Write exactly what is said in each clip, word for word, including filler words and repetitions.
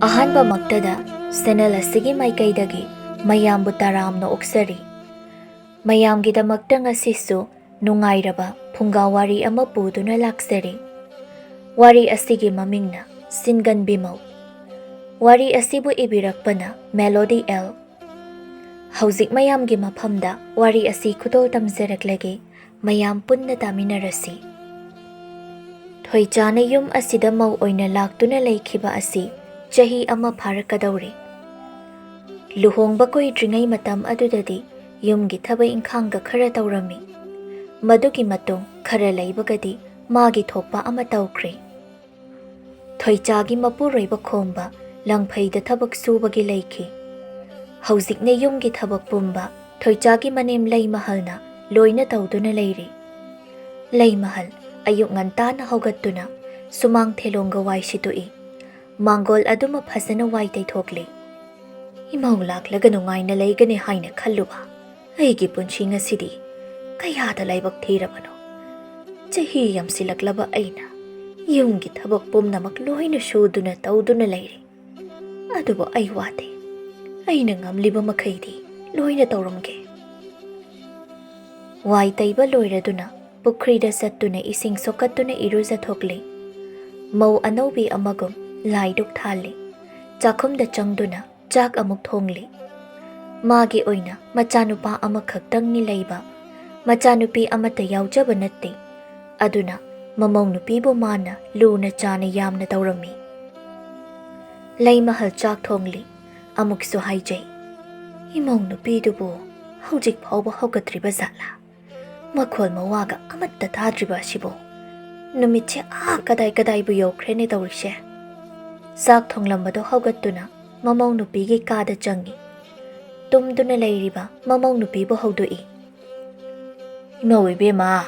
ꯑꯍꯥꯟꯕꯃꯛꯇꯗ channel ꯑꯁꯤꯒꯤ ꯃꯥꯏꯀꯩꯗꯒꯤ ꯃꯌꯥꯝꯕꯨ ꯇꯔꯥꯝꯅ ꯑꯣꯛꯆꯔꯤ꯫ ꯃꯌꯥꯝꯒꯤꯗꯃꯛꯇ ꯉꯁꯤꯁꯨ ꯅꯨꯡꯉꯥꯏꯔꯕ ꯐꯨꯡꯒꯥ ꯋꯥꯔꯤ ꯑꯃ ꯄꯨꯗꯨꯅ ꯂꯥꯛꯆꯔꯤ꯫ ꯋꯥꯔꯤ ꯑꯁꯤꯒꯤ ꯃꯃꯤꯡꯅ ꯁꯤꯟꯒꯟꯕꯤ ꯃꯧ꯫ ꯋꯥꯔꯤ ꯑꯁꯤꯕꯨ ꯏꯕꯤꯔꯛꯄꯅ ꯃꯦꯂꯣꯗꯤ ꯑꯦꯜ꯫ ꯍꯧꯖꯤꯛ ꯃꯌꯥꯝꯒꯤ ꯃꯐꯝꯗ ꯋꯥꯔꯤ ꯑꯁꯤ ꯈꯨꯗꯣꯜ ꯇꯝꯖꯔꯛꯂꯒꯦ꯫ ꯃꯌꯥꯝ ꯄꯨꯟꯅ ꯇꯥꯃꯤꯟꯅꯔꯁꯤ꯫ ꯊꯣꯏꯆꯥꯅ ꯌꯨꯝ ꯑꯁꯤꯗ ꯃꯧ ꯑꯣꯏꯅ ꯂꯥꯛꯇꯨꯅ ꯂꯩꯈꯤꯕ ꯑꯁꯤ ꯆꯍꯤ ꯑꯃ ꯐꯥꯔꯛꯀꯗꯧꯔꯦ꯫ ꯂꯨꯍꯣꯡꯕ ꯀꯨꯏꯗ꯭ꯔꯤꯉꯩ ꯃꯇꯝ ꯑꯗꯨꯗꯗꯤ ꯌꯨꯝꯒꯤ ꯊꯕꯛ ꯏꯪꯈꯥꯡꯒ ꯈꯔ ꯇꯧꯔꯝꯃꯤ꯫ ꯃꯗꯨꯒꯤ ꯃꯇꯨꯡ ꯈꯔ ꯂꯩꯕꯒꯗꯤ ꯃꯥꯒꯤ ꯊꯣꯛꯄ ꯑꯃ ꯇꯧꯈ꯭ꯔꯦ꯫ ꯊꯣꯏꯆꯥꯒꯤ ꯃꯄꯨꯔꯣꯏꯕ ꯈꯣꯝꯕ ꯂꯪꯐꯩꯗ ꯊꯕꯛ ꯁꯨꯕꯒꯤ ꯂꯩꯈꯤ꯫ ꯍꯧꯖꯤꯛꯅ ꯌꯨꯝꯒꯤ ꯊꯕꯛ ꯄꯨꯝꯕ ꯊꯣꯏꯆꯥꯒꯤ ꯃꯅꯦꯝ ꯂꯩꯃꯍꯜꯅ ꯂꯣꯏꯅ ꯇꯧꯗꯨꯅ ꯂꯩꯔꯤ꯫ ꯂꯩꯃꯍꯜ ꯑꯌꯨꯛ ꯉꯟꯇꯥꯅ ꯍꯧꯒꯠꯇꯨꯅ ꯁꯨꯃꯥꯡ ꯊꯦꯂꯣꯡꯒ ꯋꯥꯏ ꯁꯤꯠꯇꯣꯛꯏ꯫ ꯃꯥꯡꯒꯣꯜ ꯑꯗꯨꯃ ꯐꯖꯅ ꯋꯥꯏ ꯇꯩꯊꯣꯛꯂꯤ꯫ ꯏꯃꯧ ꯂꯥꯛꯂꯒ ꯅꯨꯡꯉꯥꯏꯅ ꯂꯩꯒꯅꯤ ꯍꯥꯏꯅ ꯈꯜꯂꯨꯕ ꯑꯩꯒꯤ ꯄꯨꯟꯁꯤ ꯉꯁꯤꯗꯤ ꯀꯌꯥꯗ ꯂꯥꯏꯕꯛ ꯊꯤꯔꯕꯅꯣ꯫ ꯆꯍꯤ ꯌꯥꯝꯁꯤꯜꯂꯛꯂꯕ ꯑꯩꯅ ꯌꯨꯝꯒꯤ ꯊꯕꯛ ꯄꯨꯝꯅꯃꯛ ꯂꯣꯏꯅ ꯁꯨꯗꯨꯅ ꯇꯧꯗꯨꯅ ꯂꯩꯔꯤ꯫ ꯑꯗꯨꯕꯨ ꯑꯩ ꯋꯥꯗꯦ꯫ ꯑꯩꯅ ꯉꯝꯂꯤꯕ ꯃꯈꯩꯗꯤ ꯂꯣꯏꯅ ꯇꯧꯔꯝꯒꯦ꯫ ꯋꯥꯏ ꯇꯩꯕ ꯂꯣꯏꯔꯗꯨꯅ ꯄꯨꯈ꯭ꯔꯤꯗ ꯆꯠꯇꯨꯅ ꯏꯁꯤꯡ ꯁꯣꯛꯀꯠꯇꯨꯅ ꯏꯔꯨꯖꯊꯣꯛꯂꯤ꯫ ꯃꯧ ꯑꯅꯧꯕꯤ ꯑꯃꯒꯨꯝ ꯂꯥꯏꯗꯨꯛ ꯊꯥꯜꯂꯤ꯫ ꯆꯥꯛꯈꯨꯝꯗ ꯆꯪꯗꯨꯅ ꯆꯥꯛ ꯑꯃꯨꯛ ꯊꯣꯡꯂꯤ꯫ ꯃꯥꯒꯤ ꯑꯣꯏꯅ ꯃꯆꯥꯅꯨꯄꯥ ꯑꯃꯈꯛꯇꯪꯅꯤ ꯂꯩꯕ꯫ ꯃꯆꯥꯅꯨꯄꯤ ꯑꯃꯠꯇ ꯌꯥꯎꯖꯕ ꯅꯠꯇꯦ꯫ ꯑꯗꯨꯅ ꯃꯃꯧ ꯅꯨꯄꯤꯕꯨ ꯃꯥꯅ ꯂꯨꯅ ꯆꯥꯅ ꯌꯥꯝꯅ ꯇꯧꯔꯝꯃꯤ꯫ ꯂꯩꯃꯍꯜ ꯆꯥꯛ ꯊꯣꯡꯂꯤ꯫ ꯑꯃꯨꯛꯁꯨ ꯍꯥꯏꯖꯩ, "ꯏꯃꯧ ꯅꯨꯄꯤꯗꯨꯕꯨ ꯍꯧꯖꯤꯛ ꯐꯥꯎꯕ ꯍꯧꯒꯠꯇ꯭ꯔꯤꯕ ꯖꯥꯠꯂꯥ? ꯃꯈꯣꯜ ꯃꯋꯥꯒ ꯑꯃꯠꯇ ꯇꯥꯗ꯭ꯔꯤꯕ ꯑꯁꯤꯕꯨ? ꯅꯨꯃꯤꯠꯁꯦ ꯑꯥ ꯀꯗꯥꯏ ꯀꯗꯥꯏꯕꯨ ꯌꯧꯈ꯭ꯔꯦꯅꯦ ꯇꯧꯔꯤꯁꯦ?" ꯆꯥꯛ ꯊꯣꯡꯂꯝꯕꯗꯣ ꯍꯧꯒꯠꯇꯨꯅ ꯃꯃꯧ ꯅꯨꯄꯤꯒꯤ ꯀꯥꯗ ꯆꯪꯏ꯫ ꯇꯨꯝꯗꯨꯅ ꯂꯩꯔꯤꯕ ꯃꯃꯧ ꯅꯨꯄꯤꯕꯨ ꯍꯧꯗꯣꯛꯏ꯫ "ꯏꯃꯧ ꯏꯕꯦꯝꯃ,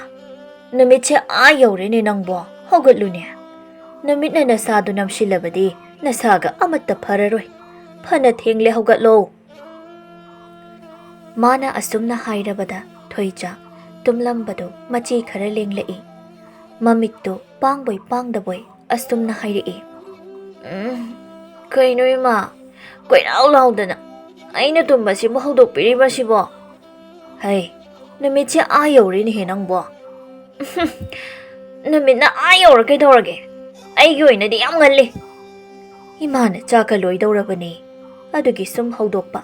ꯅꯨꯃꯤꯠꯁꯦ ꯑꯥ ꯌꯧꯔꯦꯅꯦ ꯅꯪꯕꯣ, ꯍꯧꯒꯠꯂꯨꯅꯦ꯫ ꯅꯨꯃꯤꯠꯅ ꯅꯁꯥꯗꯨ ꯅꯝꯁꯤꯜꯂꯕꯗꯤ ꯅꯁꯥꯒ ꯑꯃꯠꯇ ꯐꯔꯔꯣꯏ꯫ ꯐꯅ ꯊꯦꯡꯂꯦ, ꯍꯧꯒꯠꯂꯣ꯫" ꯃꯥꯅ ꯑꯁꯨꯝꯅ ꯍꯥꯏꯔꯕꯗ ꯊꯣꯏꯆꯥ ꯇꯨꯝꯂꯝꯕꯗꯨ ꯃꯆꯤ ꯈꯔ ꯂꯦꯡꯂꯛꯏ꯫ ꯃꯃꯤꯠꯇꯨ ꯄꯥꯡꯕꯣꯏ ꯄꯥꯡꯗꯕꯣꯏ ꯑꯁꯨꯝꯅ ꯍꯥꯏꯔꯛꯏ, "ꯎꯝ, "ꯀꯩꯅꯣ ꯏꯃꯥ, ꯀꯣꯏꯂꯥꯎ ꯂꯥꯎꯗꯅ ꯑꯩꯅ ꯇꯨꯝꯕꯁꯤꯕꯨ ꯍꯧꯗꯣꯛꯄꯤꯔꯤꯕꯁꯤꯕꯣ? ꯍꯩ, ꯅꯨꯃꯤꯠꯁꯦ ꯑꯥ ꯌꯧꯔꯦꯅꯦꯍꯦ ꯅꯪꯕꯣ!" "ꯅꯨꯃꯤꯠꯅ ꯑꯥ ꯌꯧꯔ ꯀꯩꯗꯧꯔꯒꯦ? ꯑꯩꯒꯤ ꯑꯣꯏꯅꯗꯤ ꯌꯥꯝ ꯉꯜꯂꯤ꯫" ꯏꯃꯥꯅ ꯆꯥꯛꯀ ꯂꯣꯏꯗꯧꯔꯕꯅꯦ, ꯑꯗꯨꯒꯤ ꯁꯨꯝ ꯍꯧꯗꯣꯛꯄ꯫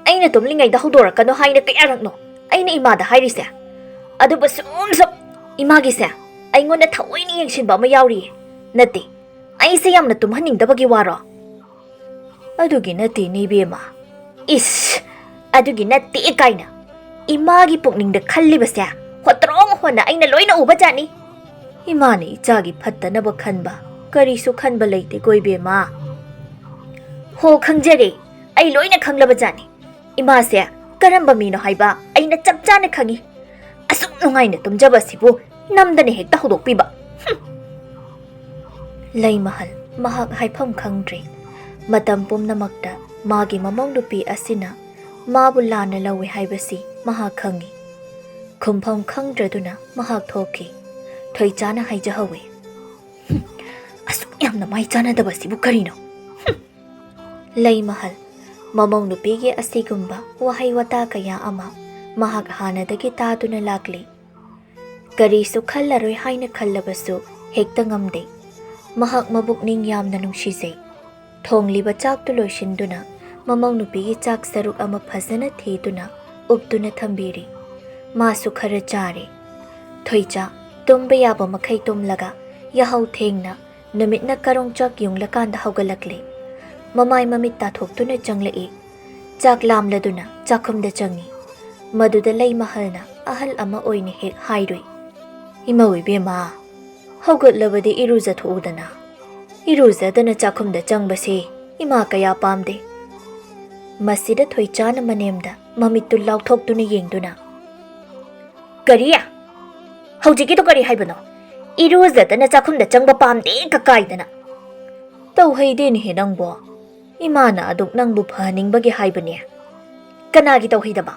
"ꯑꯩꯅ ꯇꯨꯝꯂꯤꯉꯩꯗ ꯍꯧꯗꯣꯔꯛꯀꯅꯨ ꯍꯥꯏꯅ ꯀꯌꯥꯔꯛꯅꯣ ꯑꯩꯅ ꯏꯃꯥꯗ ꯍꯥꯏꯔꯤꯁꯦ? ꯑꯗꯨꯕꯨ ꯁꯨꯝ ꯁꯨꯝ ꯏꯃꯥꯒꯤꯁꯦ ꯑꯩꯉꯣꯟꯗ ꯊꯑꯣꯏꯅ ꯌꯦꯡꯁꯤꯟꯕ ꯑꯃ ꯌꯥꯎꯔꯤꯌꯦ꯫ ꯅꯠꯇꯦ, ꯑꯩꯁꯦ ꯌꯥꯝꯅ ꯇꯨꯝꯍꯟꯅꯤꯡꯗꯕꯒꯤ ꯋꯥꯔꯣ?" "ꯑꯗꯨꯒꯤ ꯅꯠꯇꯦꯅꯦ ꯏꯕꯦꯝꯃ꯫" "ꯏꯁ, ꯑꯗꯨꯒꯤ ꯅꯠꯇꯦ ꯀꯥꯏꯅ꯫ ꯏꯃꯥꯒꯤ ꯄꯨꯛꯅꯤꯡꯗ ꯈꯜꯂꯤꯕꯁꯦ ꯍꯣꯇ꯭ꯔꯣꯡ ꯍꯣꯟꯅ ꯑꯩꯅ ꯂꯣꯏꯅ ꯎꯕ ꯖꯥꯠꯅꯤ꯫" "ꯏꯃꯥꯅ ꯏꯆꯥꯒꯤ ꯐꯠꯇꯅꯕ ꯈꯟꯕ ꯀꯔꯤꯁꯨ ꯈꯟꯕ ꯂꯩꯇꯦꯀꯣ ꯏꯕꯦꯝꯃ꯫" "ꯍꯣ, ꯈꯪꯖꯔꯦ, ꯑꯩ ꯂꯣꯏꯅ ꯈꯪꯂꯕ ꯖꯥꯠꯅꯤ꯫ ꯏꯃꯥꯁꯦ ꯀꯔꯝꯕ ꯃꯤꯅꯣ ꯍꯥꯏꯕ ꯑꯩꯅ ꯆꯞ ꯆꯥꯅ ꯈꯪꯉꯤ꯫ ꯑꯁꯨꯛ ꯅꯨꯡꯉꯥꯏꯅ ꯇꯨꯝꯖꯕꯁꯤꯕꯨ ꯅꯝꯗꯅ ꯍꯦꯛꯇ ꯍꯧꯗꯣꯛꯄꯤꯕ꯫ ꯍꯨꯝ!" ꯂꯩꯃꯍꯜ ꯃꯍꯥꯛ ꯍꯥꯏꯐꯝ ꯈꯪꯗ꯭ꯔꯦ꯫ ꯃꯇꯝ ꯄꯨꯝꯅꯃꯛꯇ ꯃꯥꯒꯤ ꯃꯃꯧ ꯅꯨꯄꯤ ꯑꯁꯤꯅ ꯃꯥꯕꯨ ꯂꯥꯟꯅ ꯂꯧꯏ ꯍꯥꯏꯕꯁꯤ ꯃꯍꯥꯛ ꯈꯪꯏ꯫ ꯈꯨꯝꯐꯝ ꯈꯪꯗ꯭ꯔꯗꯨꯅ ꯃꯍꯥꯛ ꯊꯣꯛꯈꯤ꯫ ꯊꯣꯏꯆꯥꯅ ꯍꯥꯏꯖꯍꯧꯏ, "ꯍꯨꯝ, ꯑꯁꯨꯛ ꯌꯥꯝꯅ ꯃꯥꯏ ꯆꯥꯟꯅꯗꯕꯁꯤꯕꯨ ꯀꯔꯤꯅꯣ? ꯍꯨꯝ!" ꯂꯩꯃꯍꯜ ꯃꯃꯧ ꯅꯨꯄꯤꯒꯤ ꯑꯁꯤꯒꯨꯝꯕ ꯋꯥꯍꯩ ꯋꯥꯇꯥ ꯀꯌꯥ ꯑꯃ ꯃꯍꯥꯛ ꯍꯥꯟꯅꯗꯒꯤ ꯇꯥꯗꯨꯅ ꯂꯥꯛꯂꯤ꯫ ꯀꯔꯤꯁꯨ ꯈꯜꯂꯔꯣꯏ ꯍꯥꯏꯅ ꯈꯜꯂꯕꯁꯨ ꯍꯦꯛꯇ ꯉꯝꯗꯦ꯫ ꯃꯍꯥꯛ ꯃꯕꯨꯛꯅꯤꯡ ꯌꯥꯝꯅ ꯅꯨꯡꯁꯤꯖꯩ꯫ ꯊꯣꯡꯂꯤꯕ ꯆꯥꯛꯇꯨ ꯂꯣꯏꯁꯤꯟꯗꯨꯅ ꯃꯃꯧ ꯅꯨꯄꯤꯒꯤ ꯆꯥꯛ ꯁꯔꯨꯛ ꯑꯃ ꯐꯖꯅ ꯊꯤꯗꯨꯅ ꯎꯞꯇꯨꯅ ꯊꯝꯕꯤꯔꯤ꯫ ꯃꯥꯁꯨ ꯈꯔ ꯆꯥꯔꯦ꯫ ꯊꯣꯏꯆꯥ ꯇꯨꯝꯕ ꯌꯥꯕ ꯃꯈꯩ ꯇꯨꯝꯂꯒ ꯌꯥꯍꯧ ꯊꯦꯡꯅ ꯅꯨꯃꯤꯠꯅ ꯀꯔꯣꯡꯆꯥꯛ ꯌꯨꯡꯂꯀꯥꯟꯗ ꯍꯧꯒꯠꯂꯛꯂꯦ꯫ ꯃꯃꯥꯏ ꯃꯃꯤꯠ ꯇꯥꯊꯣꯛꯇꯨꯅ ꯆꯪꯂꯛꯏ꯫ ꯆꯥꯛ ꯂꯥꯝꯂꯗꯨꯅ ꯆꯥꯛꯈꯨꯝꯗ ꯆꯪꯉꯤ꯫ ꯃꯗꯨꯗ ꯂꯩꯃꯍꯜꯅ ꯑꯍꯜ ꯑꯃ ꯑꯣꯏꯅ ꯍꯦꯛ ꯍꯥꯏꯔꯨꯏ, "ꯏꯃꯧ ꯏꯕꯦꯝꯃ, ꯍꯧꯒꯠꯂꯕꯗꯤ ꯏꯔꯨꯖꯊꯣꯛꯎꯗꯅ꯫ ꯏꯔꯨꯖꯗꯅ ꯆꯥꯛꯈꯨꯝꯗ ꯆꯪꯕꯁꯦ ꯏꯃꯥ ꯀꯌꯥ ꯄꯥꯝꯗꯦ꯫" ꯃꯁꯤꯗ ꯊꯣꯏꯆꯥꯅ ꯃꯅꯦꯝꯗ ꯃꯃꯤꯠꯇꯨ ꯂꯥꯎꯊꯣꯛꯇꯨꯅ ꯌꯦꯡꯗꯨꯅ, "ꯀꯔꯤ? ꯍꯧꯖꯤꯛꯀꯤꯗꯣ ꯀꯔꯤ ꯍꯥꯏꯕꯅꯣ? ꯏꯔꯨꯖꯗꯅ ꯆꯥꯛꯈꯨꯝꯗ ꯆꯪꯕ ꯄꯥꯝꯗꯦ ꯀꯀꯥꯏꯗꯅ?" "ꯇꯧꯍꯩꯗꯦꯅꯦꯍꯦ ꯅꯪꯕꯣ꯫ ꯏꯃꯥꯅ ꯑꯗꯨꯛ ꯅꯪꯕꯨ ꯐꯍꯟꯅꯤꯡꯕꯒꯤ ꯍꯥꯏꯕꯅꯦ꯫ ꯀꯅꯥꯒꯤ ꯇꯧꯍꯩꯗꯕ?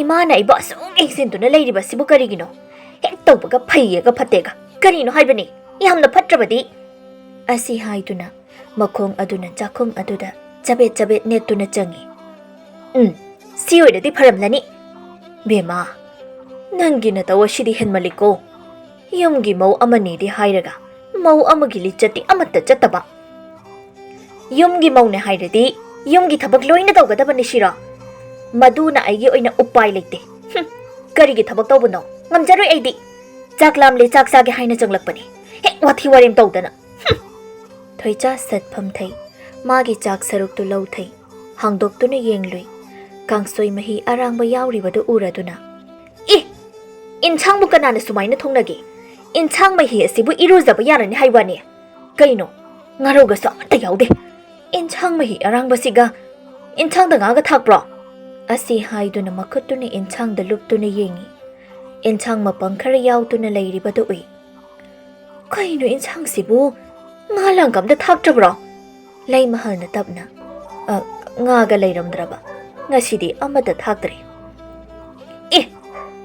ꯏꯃꯥꯅ ꯑꯩꯕꯨ ꯑꯁꯨꯛ ꯌꯦꯡꯁꯤꯟꯗꯨꯅ ꯂꯩꯔꯤꯕꯁꯤꯕꯨ ꯀꯔꯤꯒꯤꯅꯣ? ꯍꯦꯛ ꯇꯧꯕꯒ ꯐꯩꯌꯦꯒ ꯐꯠꯇꯦꯒ꯫ ꯀꯔꯤꯅꯣ ꯍꯥꯏꯕꯅꯤ? ꯌꯥꯝꯅ ꯐꯠꯇ꯭ꯔꯕꯗꯤ?" ꯑꯁꯤ ꯍꯥꯏꯗꯨꯅ ꯃꯈꯣꯡ ꯑꯗꯨꯅ ꯆꯥꯛꯈꯨꯝ ꯑꯗꯨꯗ ꯆꯕꯦꯠ ꯆꯕꯦꯠ ꯅꯦꯠꯇꯨꯅ ꯆꯪꯏ꯫ "ꯎꯝ, ꯁꯤ ꯑꯣꯏꯔꯗꯤ ꯐꯔꯝꯂꯅꯤ꯫ ꯕꯦꯝꯃ, ꯅꯪꯒꯤ ꯅꯇꯧ ꯑꯁꯤꯗꯤ ꯍꯦꯟꯃꯜꯂꯤꯀꯣ꯫ ꯌꯨꯝꯒꯤ ꯃꯧ ꯑꯃꯅꯤꯗꯤ ꯍꯥꯏꯔꯒ ꯃꯧ ꯑꯃꯒꯤ ꯂꯤꯆꯠꯇꯤ ꯑꯃꯠꯇ ꯆꯠꯇꯕ꯫ ꯌꯨꯝꯒꯤ ꯃꯧꯅꯦ ꯍꯥꯏꯔꯗꯤ ꯌꯨꯝꯒꯤ ꯊꯕꯛ ꯂꯣꯏꯅ ꯇꯧꯒꯗꯕꯅꯤ ꯁꯤꯔꯣ? ꯃꯗꯨꯅ ꯑꯩꯒꯤ ꯑꯣꯏꯅ ꯎꯄꯥꯏ ꯂꯩꯇꯦ꯫ ꯍꯨꯝ, ꯀꯔꯤꯒꯤ ꯊꯕꯛ ꯇꯧꯕꯅꯣ? ꯉꯝꯖꯔꯣꯏ ꯑꯩꯗꯤ꯫ ꯆꯥꯛ ꯂꯥꯝꯂꯦ, ꯆꯥꯛ ꯆꯥꯒꯦ ꯍꯥꯏꯅ ꯆꯪꯂꯛꯄꯅꯤ꯫ ꯍꯦꯛ ꯋꯥꯊꯤ ꯋꯥꯔꯦꯝ ꯇꯧꯗꯅ꯫ ꯍꯨꯝ!" ꯊꯣꯏꯆꯥ ꯁꯠ ꯐꯝꯊꯩ꯫ ꯃꯥꯒꯤ ꯆꯥꯛ ꯁꯔꯨꯛꯇꯨ ꯂꯧꯊꯩ꯫ ꯍꯥꯡꯗꯣꯛꯇꯨꯅ ꯌꯦꯡꯂꯨꯏ꯫ ꯀꯥꯡꯁꯣꯏ ꯃꯍꯤ ꯑꯔꯥꯡꯕ ꯌꯥꯎꯔꯤꯕꯗꯨ ꯎꯔꯗꯨꯅ, "ꯏ! ꯏꯟꯁꯥꯡꯕꯨ ꯀꯅꯥꯅ ꯁꯨꯃꯥꯏꯅ ꯊꯣꯡꯅꯒꯦ? ꯏꯟꯁꯥꯡ ꯃꯍꯤ ꯑꯁꯤꯕꯨ ꯏꯔꯨꯖꯕ ꯌꯥꯔꯅꯤ ꯍꯥꯏ ꯋꯥꯅꯤ꯫ ꯀꯩꯅꯣ, ꯉꯥꯔꯧꯒꯁꯨ ꯑꯃꯠꯇ ꯌꯥꯎꯗꯦ꯫ ꯏꯟꯁꯥꯡ ꯃꯍꯤ ꯑꯔꯥꯡꯕꯁꯤꯒ ꯏꯟꯁꯥꯡꯗ ꯉꯥꯒ ꯊꯥꯛꯄ꯭ꯔꯣ?" ꯑꯁꯤ ꯍꯥꯏꯗꯨꯅ ꯃꯈꯨꯠꯇꯨꯅ ꯏꯟꯁꯥꯡꯗ ꯂꯨꯞꯇꯨꯅ ꯌꯦꯡꯏ꯫ ꯏꯟꯁꯥꯡ ꯃꯄꯪ ꯈꯔ ꯌꯥꯎꯗꯨꯅ ꯂꯩꯔꯤꯕꯗꯨ ꯎꯏ꯫ "ꯀꯩꯅꯣ, ꯏꯟꯁꯥꯡꯁꯤꯕꯨ ꯉꯥ ꯂꯥꯡꯒ ꯑꯝꯇ ꯊꯥꯛꯇ꯭ꯔꯕ꯭ꯔꯣ?" ꯂꯩꯃꯍꯜꯅ ꯇꯞꯅ, "ꯑ, ꯉꯥꯒ ꯂꯩꯔꯝꯗ꯭ꯔꯕ꯫ ꯉꯁꯤꯗꯤ ꯑꯃꯠꯇ ꯊꯥꯛꯇ꯭ꯔꯦ꯫" "ꯑꯦ,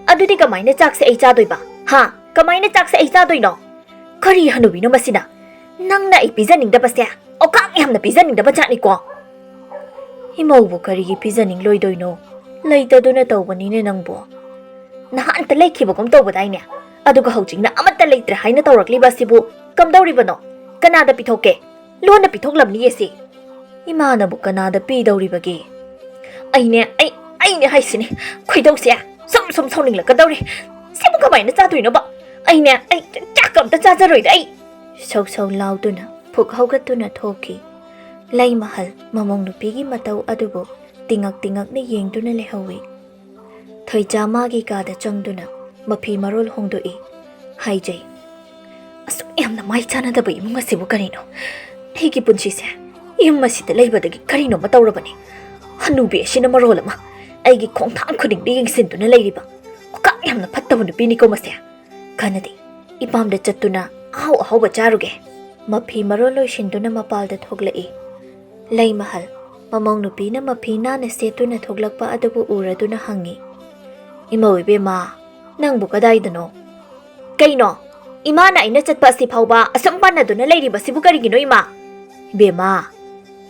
ꯑꯗꯨꯗꯤ ꯀꯃꯥꯏꯅ ꯆꯥꯛꯁꯦ ꯑꯩ ꯆꯥꯗꯣꯏꯕ? ꯍꯥ? ꯀꯃꯥꯏꯅ ꯆꯥꯛꯁꯦ ꯑꯩ ꯆꯥꯗꯣꯏꯅꯣ? ꯀꯔꯤ ꯍꯅꯨꯕꯤꯅꯣ ꯃꯁꯤꯅ? ꯅꯪꯅ ꯑꯩ ꯄꯤꯖꯅꯤꯡꯗꯕꯁꯦ ꯑꯣꯀꯥꯛ ꯌꯥꯝꯅ ꯄꯤꯖꯅꯤꯡꯗꯕ ꯖꯥꯠꯅꯤꯀꯣ꯫" "ꯏꯃꯧꯕꯨ ꯀꯔꯤꯒꯤ ꯄꯤꯖꯅꯤꯡꯂꯣꯏꯗꯣꯏꯅꯣ? ꯂꯩꯇꯗꯨꯅ ꯇꯧꯕꯅꯤꯅꯦ ꯅꯪꯕꯨ꯫ ꯅꯍꯥꯟꯇ ꯂꯩꯈꯤꯕꯒꯨꯝ ꯇꯧꯕꯗꯥꯏꯅꯦ? ꯑꯗꯨꯒ ꯍꯧꯖꯤꯛꯅ ꯑꯃꯠꯇ ꯂꯩꯇ꯭ꯔꯦ ꯍꯥꯏꯅ ꯇꯧꯔꯛꯂꯤꯕ ꯑꯁꯤꯕꯨ ꯀꯝꯗꯧꯔꯤꯕꯅꯣ? ꯀꯅꯥꯗ ꯄꯤꯊꯣꯛꯀꯦ? ꯂꯣꯟꯅ ꯄꯤꯊꯣꯛꯂꯝꯅꯤꯌꯦ ꯁꯤ꯫" "ꯏꯃꯥꯅꯕꯨ ꯀꯅꯥꯗ ꯄꯤꯗꯧꯔꯤꯕꯒꯦ?" "ꯑꯩꯅꯦ, ꯑꯩ, ꯑꯩꯅꯦ ꯍꯥꯏꯁꯤꯅꯦ꯫ ꯈꯣꯏꯗꯧꯁꯦ ꯁꯨꯝ ꯁꯨꯝ ꯁꯥꯎꯅꯤꯡꯂꯛꯀꯗꯧꯔꯦ꯫ ꯁꯤꯕꯨ ꯀꯃꯥꯏꯅ ꯆꯥꯗꯣꯏꯅꯣꯕ? ꯑꯩꯅꯦ, ꯑꯩ ꯆꯥꯛꯀ ꯑꯝꯇ ꯆꯥꯖꯔꯣꯏꯗ ꯑꯩ꯫" ꯁꯧ ꯁꯧ ꯂꯥꯎꯗꯨꯅ ꯐꯨꯛ ꯍꯧꯒꯠꯇꯨꯅ ꯊꯣꯛꯈꯤ꯫ ꯂꯩꯃꯍꯜ ꯃꯃꯧ ꯅꯨꯄꯤꯒꯤ ꯃꯇꯧ ꯑꯗꯨꯕꯨ ꯇꯤꯉꯛ ꯇꯤꯉꯛꯅ ꯌꯦꯡꯗꯨꯅ ꯂꯩꯍꯧꯏ꯫ ꯊꯣꯏꯆꯥ ꯃꯥꯒꯤ ꯀꯥꯗ ꯆꯪꯗꯨꯅ ꯃꯐꯤ ꯃꯔꯣꯜ ꯍꯣꯡꯗꯣꯛꯏ꯫ ꯍꯥꯏꯖꯩ, "ꯑꯁꯨꯛ ꯌꯥꯝꯅ ꯃꯥꯏ ꯆꯥꯟꯅꯗꯕ ꯏꯃꯨꯡ ꯑꯁꯤꯕꯨ ꯀꯔꯤꯅꯣ? ꯑꯩꯒꯤ ꯄꯨꯟꯁꯤꯁꯦ ꯌꯨꯝ ꯑꯁꯤꯗ ꯂꯩꯕꯗꯒꯤ ꯀꯔꯤꯅꯣꯃ ꯇꯧꯔꯕꯅꯤ꯫ ꯍꯅꯨꯕꯤ ꯑꯁꯤꯅ ꯃꯔꯣꯜ ꯑꯃ ꯑꯩꯒꯤ ꯈꯣꯡꯊꯥꯡ ꯈꯨꯗꯤꯡꯗ ꯌꯦꯡꯁꯤꯟꯗꯨꯅ ꯂꯩꯔꯤꯕ꯫ ꯑꯣꯀꯥꯛ ꯌꯥꯝꯅ ꯐꯠꯇꯕ ꯅꯨꯄꯤꯅꯤꯀꯣ ꯃꯁꯦ꯫ ꯀꯥꯟꯅꯗꯦ, ꯏꯄꯥꯝꯗ ꯆꯠꯇꯨꯅ ꯑꯍꯥꯎ ꯑꯍꯥꯎꯕ ꯆꯥꯔꯨꯒꯦ꯫" ꯃꯐꯤ ꯃꯔꯣꯜ ꯂꯣꯏꯁꯤꯟꯗꯨꯅ ꯃꯄꯥꯜꯗ ꯊꯣꯛꯂꯛꯏ꯫ ꯂꯩꯃꯍꯜ ꯃꯃꯧ ꯅꯨꯄꯤꯅ ꯃꯐꯤ ꯅꯥꯟꯅ ꯁꯦꯠꯇꯨꯅ ꯊꯣꯛꯂꯛꯄ ꯑꯗꯨꯕꯨ ꯎꯔꯗꯨꯅ ꯍꯪꯉꯤ, "ꯏꯃꯧ ꯏꯕꯦꯝꯃ, ꯅꯪꯕꯨ ꯀꯗꯥꯏꯗꯅꯣ?" "ꯀꯩꯅꯣ? ꯏꯃꯥꯅ ꯑꯩꯅ ꯆꯠꯄ ꯑꯁꯤ ꯐꯥꯎꯕ ꯑꯁꯨꯝ ꯄꯥꯟꯅꯗꯨꯅ ꯂꯩꯔꯤꯕꯁꯤꯕꯨ ꯀꯔꯤꯒꯤꯅꯣ, ꯏꯃꯥ?" "ꯕꯦꯝꯃ,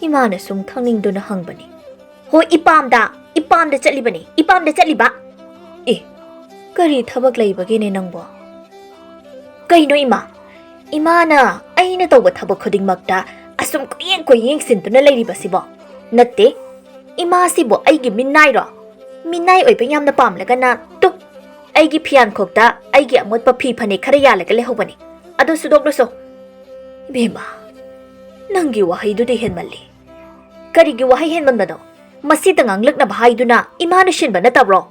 ꯏꯃꯥꯅ ꯁꯨꯝ ꯈꯪꯅꯤꯡꯗꯨꯅ ꯍꯪꯕꯅꯤ꯫ ꯍꯣꯏ, ꯏꯄꯥꯝꯗ, ꯏꯄꯥꯝꯗ ꯆꯠꯂꯤꯕꯅꯤ, ꯏꯄꯥꯝꯗ ꯆꯠꯂꯤꯕ꯫ ꯑꯦ, ꯀꯔꯤ ꯊꯕꯛ ꯂꯩꯕꯒꯦꯅꯦ ꯅꯪꯕꯣ?" "ꯀꯩꯅꯣ ꯏꯃꯥ? ꯏꯃꯥꯅ ꯑꯩꯅ ꯇꯧꯕ ꯊꯕꯛ ꯈꯨꯗꯤꯡꯃꯛꯇ ꯑꯁꯨꯝ ꯀꯣꯏꯌꯦꯡ ꯀꯣꯏꯌꯦꯡꯁꯤꯟꯗꯨꯅ ꯂꯩꯔꯤꯕꯁꯤꯕꯣ? ꯅꯠꯇꯦ, ꯏꯃꯥꯁꯤꯕꯨ ꯑꯩꯒꯤ ꯃꯤꯅꯥꯏꯔꯣ? ꯃꯤꯅꯥꯏ ꯑꯣꯏꯕ ꯌꯥꯝꯅ ꯄꯥꯝꯂꯒꯅ ꯇꯨ, ꯑꯩꯒꯤ ꯐꯤꯌꯥꯟꯈꯣꯛꯇ ꯑꯩꯒꯤ ꯑꯃꯣꯠꯄ ꯐꯤ ꯐꯅꯦꯛ ꯈꯔ ꯌꯥꯜꯂꯒ ꯂꯩꯍꯧꯕꯅꯤ꯫ ꯑꯗꯨ ꯁꯨꯗꯣꯛꯂꯨꯁꯣ꯫" "ꯏꯕꯦꯝꯃ, ꯅꯪꯒꯤ ꯋꯥꯍꯩꯗꯨꯗꯤ ꯍꯦꯟꯃꯜꯂꯤ꯫" "ꯀꯔꯤꯒꯤ ꯋꯥꯍꯩ ꯍꯦꯟꯃꯟꯕꯅꯣ? ꯃꯁꯤꯇ ꯉꯥꯡꯂꯛꯅꯕ ꯍꯥꯏꯗꯨꯅ ꯏꯃꯥꯅ ꯁꯤꯟꯕ ꯅꯠꯇꯕ꯭ꯔꯣ?"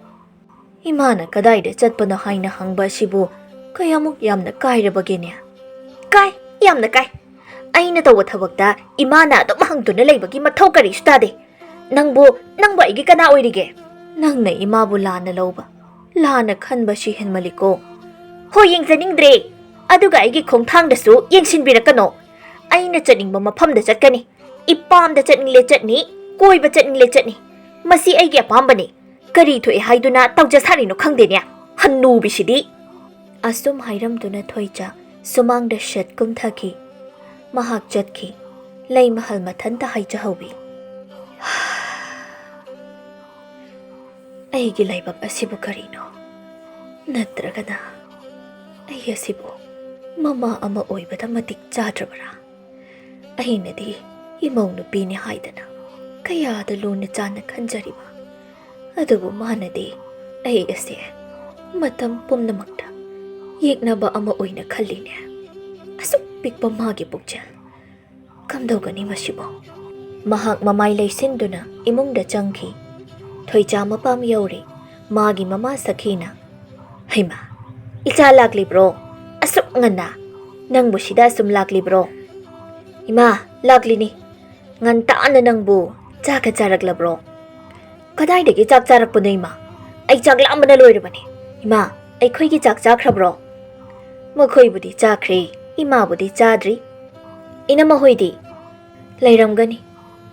"ꯏꯃꯥꯅ ꯀꯗꯥꯏꯗ ꯆꯠꯄꯅꯣ ꯍꯥꯏꯅ ꯍꯪꯕ ꯑꯁꯤꯕꯨ ꯀꯌꯥꯃꯨꯛ ꯌꯥꯝꯅ ꯀꯥꯏꯔꯕꯒꯦꯅꯦ?" "ꯀꯥꯏ, ꯌꯥꯝꯅ ꯀꯥꯏ꯫ ꯑꯩꯅ ꯇꯧꯕ ꯊꯕꯛꯇ ꯏꯃꯥꯅ ꯑꯗꯨꯝ ꯍꯪꯗꯨꯅ ꯂꯩꯕꯒꯤ ꯃꯊꯧ ꯀꯔꯤꯁꯨ ꯇꯥꯗꯦ꯫ ꯅꯪꯕꯨ, ꯅꯪꯕꯨ ꯑꯩꯒꯤ ꯀꯅꯥ ꯑꯣꯏꯔꯤꯒꯦ?" "ꯅꯪꯅ ꯏꯃꯥꯕꯨ ꯂꯥꯟꯅ ꯂꯧꯕ, ꯂꯥꯟꯅ ꯈꯟꯕꯁꯤ ꯍꯦꯟꯃꯜꯂꯤꯀꯣ꯫" "ꯍꯣꯏ, ꯌꯦꯡꯖꯅꯤꯡꯗ꯭ꯔꯦ꯫ ꯑꯗꯨꯒ ꯑꯩꯒꯤ ꯈꯣꯡꯊꯥꯡꯗꯁꯨ ꯌꯦꯡꯁꯤꯟꯕꯤꯔꯛꯀꯅꯣ꯫ ꯑꯩꯅ ꯆꯠꯅꯤꯡꯕ ꯃꯐꯝꯗ ꯆꯠꯀꯅꯤ꯫ ꯏꯄꯥꯝꯗ ꯆꯠꯅꯤꯡꯂꯦ ꯆꯠꯅꯤ, ꯀꯣꯏꯕ ꯆꯠꯅꯤꯡꯂꯦ ꯆꯠꯅꯤ꯫ ꯃꯁꯤ ꯑꯩꯒꯤ ꯑꯄꯥꯝꯕꯅꯤ꯫ ꯀꯔꯤ ꯊꯣꯛꯑꯦ ꯍꯥꯏꯗꯨꯅ ꯇꯧꯖ ꯁꯥꯔꯤꯅꯣ ꯈꯪꯗꯦꯅꯦ, ꯍꯟꯅꯨꯕꯤꯁꯤꯗꯤ꯫" ꯑꯁꯨꯝ ꯍꯥꯏꯔꯝꯗꯨꯅ ꯊꯣꯏꯆꯥ ꯁꯨꯃꯥꯡꯗ ꯁꯠ ꯀꯨꯝꯊꯈꯤ꯫ ꯃꯍꯥꯛ ꯆꯠꯈꯤ꯫ ꯂꯩꯃꯍꯜ ꯃꯊꯟꯇ ꯍꯥꯏꯖꯍꯧꯏ, "ꯑꯩꯒꯤ ꯂꯥꯏꯕꯛ ꯑꯁꯤꯕꯨ ꯀꯔꯤꯅꯣ? ꯅꯠꯇ꯭ꯔꯒꯅ ꯑꯩ ꯑꯁꯤꯕꯨ ꯃꯃꯥ ꯑꯃ ꯑꯣꯏꯕꯗ ꯃꯇꯤꯛ ꯆꯥꯗ꯭ꯔꯕꯔꯥ? ꯑꯩꯅꯗꯤ ꯏꯃꯧ ꯅꯨꯄꯤꯅꯤ ꯍꯥꯏꯗꯅ ꯀꯌꯥꯗ ꯂꯨꯅ ꯆꯥꯟꯅ ꯈꯟꯖꯔꯤꯕ, ꯑꯗꯨꯕꯨ ꯃꯥꯅꯗꯤ ꯑꯩ ꯑꯁꯦ ꯃꯇꯝ ꯄꯨꯝꯅꯃꯛꯇ ꯌꯦꯛꯅꯕ ꯑꯃ ꯑꯣꯏꯅ ꯈꯜꯂꯤꯅꯦ꯫ ꯑꯁꯨꯛ ꯄꯤꯛꯄ ꯃꯥꯒꯤ ꯄꯨꯛꯆꯦꯜ, ꯀꯝꯗꯧꯒꯅꯤ ꯃꯁꯤꯕꯨ?" ꯃꯍꯥꯛ ꯃꯃꯥꯏ ꯂꯩꯁꯤꯟꯗꯨꯅ ꯏꯃꯨꯡꯗ ꯆꯪꯈꯤ꯫ ꯊꯣꯏꯆꯥ ꯃꯄꯥꯝ ꯌꯧꯔꯦ꯫ ꯃꯥꯒꯤ ꯃꯃꯥ ꯁꯈꯤꯅ, "ꯍꯩꯃꯥ, ꯏꯆꯥ ꯂꯥꯛꯂꯤꯕ꯭ꯔꯣ? ꯑꯁꯨꯛ ꯉꯟꯅ? ꯅꯪꯕꯨ ꯁꯤꯗ ꯑꯁꯨꯝ ꯂꯥꯛꯂꯤꯕ꯭ꯔꯣ? ꯏꯃꯥ, ꯂꯥꯛꯂꯤꯅꯤ꯫ ꯉꯟꯇꯥꯅ ꯅꯪꯕꯨ ꯆꯥꯒ ꯆꯥꯔꯛꯂꯕ꯭ꯔꯣ?" "ꯀꯗꯥꯏꯗꯒꯤ ꯆꯥꯛ ꯆꯥꯔꯛꯄꯅꯣ ꯏꯃꯥ? ꯑꯩ ꯆꯥꯛ ꯂꯥꯝꯕꯅ ꯂꯣꯏꯔꯕꯅꯤ꯫ ꯏꯃꯥ, ꯑꯩꯈꯣꯏꯒꯤ ꯆꯥꯛ ꯆꯥꯈ꯭ꯔꯕ꯭ꯔꯣ?" "ꯃꯈꯣꯏꯕꯨꯗꯤ ꯆꯥꯈ꯭ꯔꯦ, ꯏꯃꯥꯕꯨꯗꯤ ꯆꯥꯗ꯭ꯔꯤ꯫ ꯏꯅꯝꯃ ꯍꯣꯏꯗꯤ?" "ꯂꯩꯔꯝꯒꯅꯤ,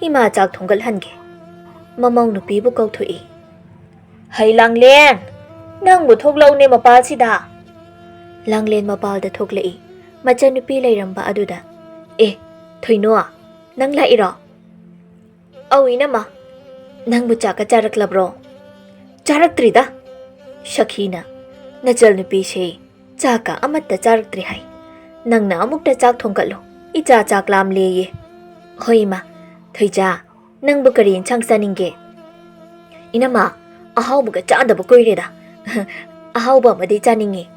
ꯏꯃꯥ ꯆꯥꯛ ꯊꯣꯡꯒꯠꯍꯟꯒꯦ꯫" ꯃꯃꯧ ꯅꯨꯄꯤꯕꯨ ꯀꯧꯊꯣꯛꯏ꯫ "ꯍꯩ ꯂꯥꯡꯂꯦꯟ, ꯅꯪꯕꯨ ꯊꯣꯛꯂꯛꯎꯅꯦ ꯃꯄꯥꯜꯁꯤꯗ꯫" ꯂꯥꯡꯂꯦꯟ ꯃꯄꯥꯜꯗ ꯊꯣꯛꯂꯛꯏ꯫ ꯃꯆꯟꯅꯨꯄꯤ ꯂꯩꯔꯝꯕ ꯑꯗꯨꯗ, "ꯑꯦ, ꯊꯣꯏꯅꯣ, ꯅꯪ ꯂꯥꯛꯏꯔꯣ? ꯑꯧ, ꯏꯅꯝꯃ꯫ ꯅꯪꯕꯨ ꯆꯥꯛꯀ ꯆꯥꯔꯛꯂꯕ꯭ꯔꯣ? ꯆꯥꯔꯛꯇ꯭ꯔꯤꯗ꯫ ꯁꯈꯤꯅ, "ꯅꯆꯜ ꯅꯨꯄꯤꯁꯦ ꯆꯥꯛꯀ ꯑꯃꯠꯇ ꯆꯥꯔꯛꯇ꯭ꯔꯤ ꯍꯥꯏ꯫ ꯅꯪꯅ ꯑꯃꯨꯛꯇ ꯆꯥꯛ ꯊꯣꯡꯒꯠꯂꯣ, ꯏꯆꯥ ꯆꯥꯛ ꯂꯥꯝꯂꯦꯌꯦ꯫" "ꯍꯣꯏ ꯏꯃꯥ꯫ ꯊꯣꯏꯖꯥ, ꯅꯪꯕꯨ ꯀꯔꯤ ꯏꯟꯁꯥꯡ ꯆꯥꯅꯤꯡꯒꯦ?" "ꯏꯅꯝꯃ, ꯑꯍꯥꯎꯕꯒ ꯆꯥꯗꯕ ꯀꯨꯏꯔꯦꯗ꯫ ꯑꯍꯥꯎꯕ ꯑꯃꯗꯤ ꯆꯥꯅꯤꯡꯉꯤ꯫"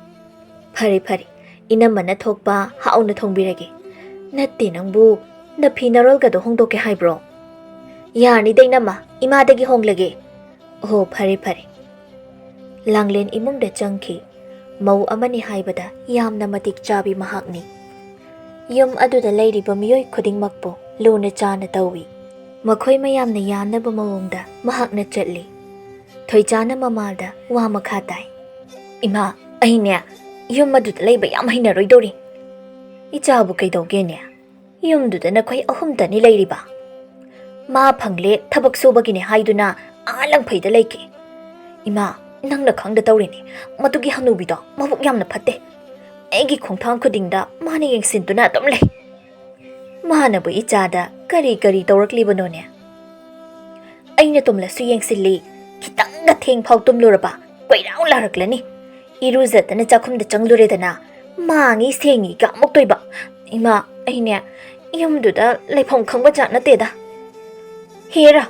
"ꯐꯔꯦ ꯐꯔꯦ, ꯏꯅꯝꯃꯅ ꯊꯣꯛꯄ ꯍꯥꯎꯅ ꯊꯣꯡꯕꯤꯔꯒꯦ꯫ ꯅꯠꯇꯦ ꯅꯪꯕꯨ, ꯅꯐꯤ ꯅꯔꯣꯜꯒꯗꯣ ꯍꯣꯡꯗꯣꯛꯀꯦ ꯍꯥꯏꯕ꯭ꯔꯣ?" "ꯌꯥꯔꯅꯤꯗ ꯏꯅꯝꯃ, ꯏꯃꯥꯗꯒꯤ ꯍꯣꯡꯂꯒꯦ꯫" "ꯑꯣ, ꯐꯔꯦ ꯐꯔꯦ꯫" ꯂꯥꯡꯂꯦꯟ ꯏꯃꯨꯡꯗ ꯆꯪꯈꯤ꯫ ꯃꯧ ꯑꯃꯅꯤ ꯍꯥꯏꯕꯗ ꯌꯥꯝꯅ ꯃꯇꯤꯛ ꯆꯥꯕꯤ ꯃꯍꯥꯛꯅꯤ꯫ ꯌꯨꯝ ꯑꯗꯨꯗ ꯂꯩꯔꯤꯕ ꯃꯤꯑꯣꯏ ꯈꯨꯗꯤꯡꯃꯛꯄꯨ ꯂꯨꯅ ꯆꯥꯅ ꯇꯧꯏ꯫ ꯃꯈꯣꯏ ꯃꯌꯥꯝꯅ ꯌꯥꯅꯕ ꯃꯑꯣꯡꯗ ꯃꯍꯥꯛꯅ ꯆꯠꯂꯤ꯫ ꯊꯣꯏꯆꯥꯅ ꯃꯃꯥꯗ ꯋꯥ ꯃꯈꯥ ꯇꯥꯏ꯫ "ꯏꯃꯥ, ꯑꯩꯅꯦ ꯌꯨꯝ ꯑꯗꯨꯗ ꯂꯩꯕ ꯌꯥꯝ ꯍꯩꯅꯔꯣꯏꯗꯧꯔꯤ꯫" "ꯏꯆꯥꯕꯨ ꯀꯩꯗꯧꯒꯦꯅꯦ? ꯌꯨꯝꯗꯨꯗ ꯅꯈꯣꯏ ꯑꯍꯨꯝꯇꯅꯤ ꯂꯩꯔꯤꯕ꯫ ꯃꯥ ꯐꯪꯂꯦ ꯊꯕꯛ ꯁꯨꯕꯒꯤꯅꯦ ꯍꯥꯏꯗꯨꯅ ꯑꯥ ꯂꯪꯐꯩꯗ ꯂꯩꯈꯤ꯫ ꯏꯃꯥ, ꯅꯪꯅ ꯈꯪꯗ ꯇꯧꯔꯤꯅꯤ꯫ ꯃꯗꯨꯒꯤ ꯍꯅꯨꯕꯤꯗꯣ ꯃꯕꯨꯛ ꯌꯥꯝꯅ ꯐꯠꯇꯦ꯫ ꯑꯩꯒꯤ ꯈꯣꯡꯊꯥꯡ ꯈꯨꯗꯤꯡꯗ ꯃꯥꯅ ꯌꯦꯡꯁꯤꯟꯗꯨꯅ ꯑꯗꯨꯝ ꯂꯩ꯫ ꯃꯥꯅꯕꯨ ꯏꯆꯥꯗ ꯀꯔꯤ ꯀꯔꯤ ꯇꯧꯔꯛꯂꯤꯕꯅꯣꯅꯦ? ꯑꯩꯅ ꯇꯨꯝꯂꯁꯨ ꯌꯦꯡꯁꯤꯜꯂꯤ, ꯈꯤꯇꯪꯒ ꯊꯦꯡ ꯐꯥꯎ ꯇꯨꯝꯂꯨꯔꯕ ꯀꯣꯏꯔꯥꯎ ꯂꯥꯎꯔꯛꯂꯅꯤ꯫ ꯏꯔꯨꯖꯗꯅ ꯆꯥꯛꯈꯨꯝꯗ ꯆꯪꯂꯨꯔꯦꯗꯅ, ꯃꯥꯡꯉꯤ ꯁꯦꯡꯉꯤꯒ ꯑꯃꯨꯛ ꯇꯣꯏꯕ꯫ ꯏꯃꯥ, ꯑꯩꯅꯦ ꯌꯨꯝꯗꯨꯗ ꯂꯩꯐꯝ ꯈꯪꯕ ꯖꯥꯠ ꯅꯠꯇꯦꯗ꯫" "ꯍꯦꯔꯥ,